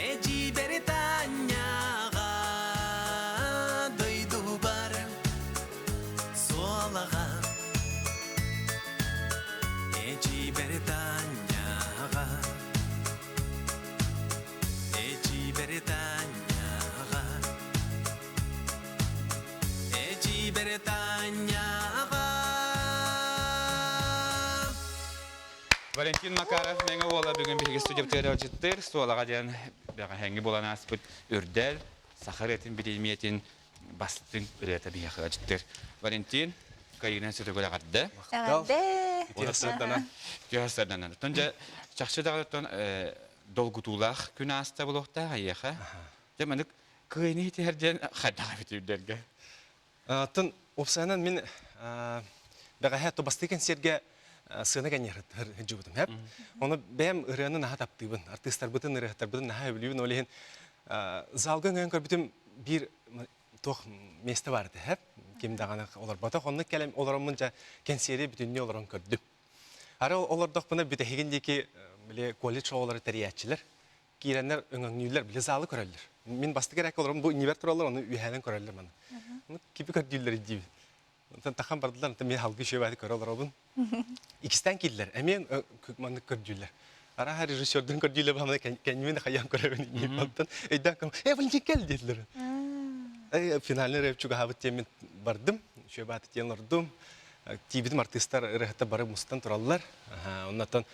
Эдьиийбэр Таанньаҕа Дойдубар суолаҕа Эдьиийбэр Таанньаҕа Эдьиийбэр Таанньаҕа Эдьиийбэр Таанньаҕа Валентин Макаров Мэҥэ уола бүгүн биһиги студиябытыгар ыалдьыттыыр суолаҕа диэн бэҕэһээҥҥи буолан ааспыт Үрдэл саха ырыатын бириэмийэтин бастыҥ ырыата биһиэхэ ыалдьыттыыр. Валентин, кыайыынан сөтөгөл эҕэрдэ. Эҕэрдэ! Үтүө сарданан. Оттон дьэ чахчы даҕаны долгутуулаах күн ааста буолуохтаах эйиэхэ. Дьэ маннык кыайыны итиһэр диэн хайдах эбит үрдэргэ? Оттон уопсайынан мин бэҕэһээ Тобастыы кэнсиэргэ сыана кэнньэр сылдьыбытым хэп. Ону бэйэм ырыаны наһаа таптыыбын, артыыстарбытын, ырыаһыттарбытын наһаа сөбүлүүбүн. Ол иһин залга өҥөйөн көрбүтүм биир туох миэстэ баар этэ хэп. Ким даҕаны олорботох. Оннук кэлэн олороммун дьэ кэнсиэри бүтүннүү олорон көрдүм. Ары олордохпуна бүтэһигин диэки били колледж оҕолоро тэрийээччилэр киирэннэр өҥөҥнүүллэр, били залы көрөллөр. Мин бастакы эрээккэ олорон бу иннибэр тураллар, ону үөһээнэн көрөллөр маны. Кипи көрдүүллэр диибин. Онтон тахан бардылар, онтон мен халгы үчүгэй көрө олоробун. Иккистээн киирдилэр, эмиэ маннык көрдүүллэр. Араха режиссердун көрдүүллэр баһамына кэннибин хайаан көрөбүн диэн. Онтон өйдөөн көр, э, Валентин кэл диэтилэр. Э, финальный рэп чугаһаабыт диэн бардым, үчүгэй бааты диэн олордум. Тиийбитим артыыстар ырыаһыттар бары мустан тураллар. Оннотон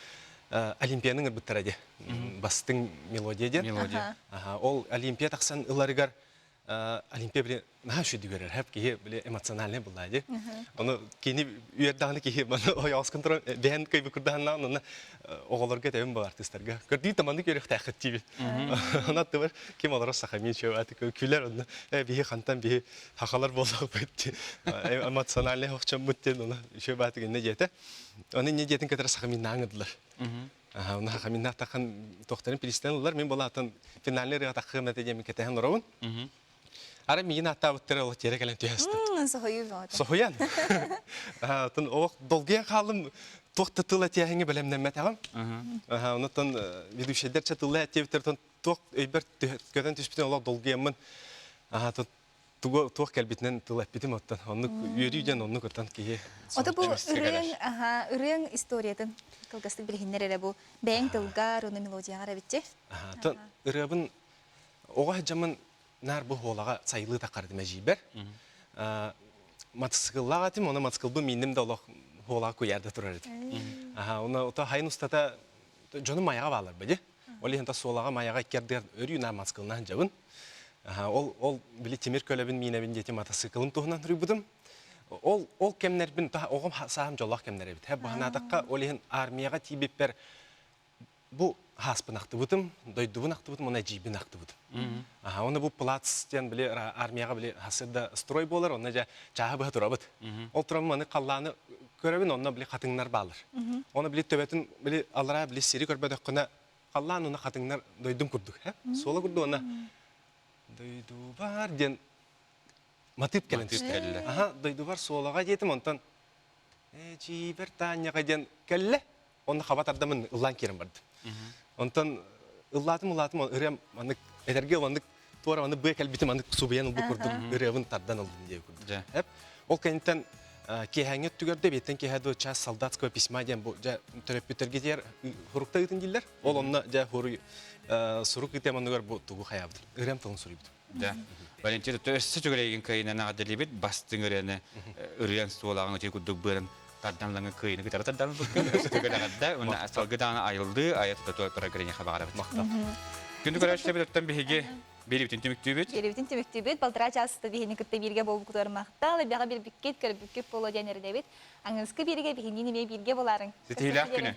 Олимпияны ыҥырбыттара дии. Бастыҥ мелодия диэн. Мелодия. Ол Олимпия тахсан ыларыгар Олимпия били наһаа үчүгэй үөрэр хэп киһи били эмоциональный булла дии. Ону кини үөрдэҕинэ киһи маны ойоҕоскун туран бэйэн кыйбы курдаһаннаан онно оҕолорго этэбин бу артыыстарга. Көрдүү таманнык үөрүөхтээххит диибин. Ону аттыбар ким олорор сахамин чөбө күлэр онно биһи хантан биһи хахалар буоллахпыт эмоциональный хохчоммут диэн ону үчүгэй баатык иннэ диэтэ. Оны инньэ диэтин кытары сахаминнаан ыдылар. Оны сахаминнаах таххан тохтарын пилистен ыллар. Мин болаатан финальный ырыа таххыам этэ диэн кэтэһэн олоробун. Ара миигин аттаабыттара ол тиэрэ кэлэн түһэстим. Соһуйуу бөҕөтө. Соһуйан. Тон олох долгуйан хаалым туох да тыл этиэһиҥи бэлэмнэммэтэҕим. Онтон ведущайдар ча тылла этиэбиттэр тон туох өйбөр көтөн түспүтүн олох долгуйаммын тугу туох кэлбитинэн тыл эппитим оттон оннук үөрүү диэн оннук оттон киһи Ото бу ырыаҥ аха ырыаҥ историятын кылгастык билиһиннэр эрэ бу бэйэҥ тылгар уонна мелодияҕар эбитчи Тон ырыабын оҕо сылдьаммын наар бу хуолаҕа сайылыы таххардым эдьиийбэр матысыкыллаах этим оны матысыкылбын миинним да олох хуолаҕа куйаарда турар этим оны ото хайын устата дьонум майаҕа баалар бади Ол иһин суолаҕа майаҕа икки ардыгар өрүү наар маскылынан дьабын. Ол ол били тимир көлөбүн миинэбин диэти матасыыкылым туһунан суруйбутум. Ол ол кэмнэрбин оҕом сааһым дьоллоох кэмнэр эбит. Баһанаатахха ол иһин армияҕа тиийбиппэр бу хааспын ахтыбытым, дойдубун ахтыбытым, уонна эдьиийбин ахтыбытым. Аха, уонна бу плац диэн били армияҕа били хасыда строй буолар, онно дьэ чааһы быһа турабыт. Ол туран маны халлааны көрөбүн, онно били хатыҥнар бааллар. Оны били төбөтүн били аллараа били сири көрбөтөххүнэ халлаан уна хатыҥнар дойдум курдук, Суола курдук уонна дойдубар диэн матыып кэлэн түстэ. Аха, дойдубар суолаҕа диэтим, онтон эдьиийбэр Таанньаҕа диэн кэллэ. Онно хаба тардамын ыллаан киирэн бардым. Онтон ыллаатым ыллаатым ырыам маннык этэргэ маннык туора маннык быа кэлбитим маннык субуйан ылбыт курдук ырыабын тардан ылдым диэ курдук. Ол кэнниттэн киэһээҥҥи өттүгэр да биэттэн киэһэ до час солдатского письма диэн бу дьэ төрөппүттэргэ диэр хурукта ыытын дииллэр. Ол онно дьэ хуруй сурук ыытыам оннугар бу тугу хайаабытым. Ырыам тылын суруйбутум. Да. Валентин өссө түгэрейгин кыайынан аҕаделибит бастыҥ ырыаны ырыан суолаҕын үтүө курдук быарын тардан лаҥы кыайыны кытары тардан быккын өссө түгэлэҕэрдэ уонна салгы даҕаны айыллыы айа тута турар хабаҕарабыт. Күндү көрөөччүлэрбит биһиги биэрибитин түмүктүүбүт. Биэрибитин түмүктүүбүт. Балтараа чааста биһини кытта бииргэ буолбукутугар махтал. Эбэҕэ билбиккит, көрбүккүт буолуо диэн эрэнэбит. Аҥыскы биэригэ биһиниин эмиэ бииргэ буолаарыҥ. Ситиһиилээх күнү.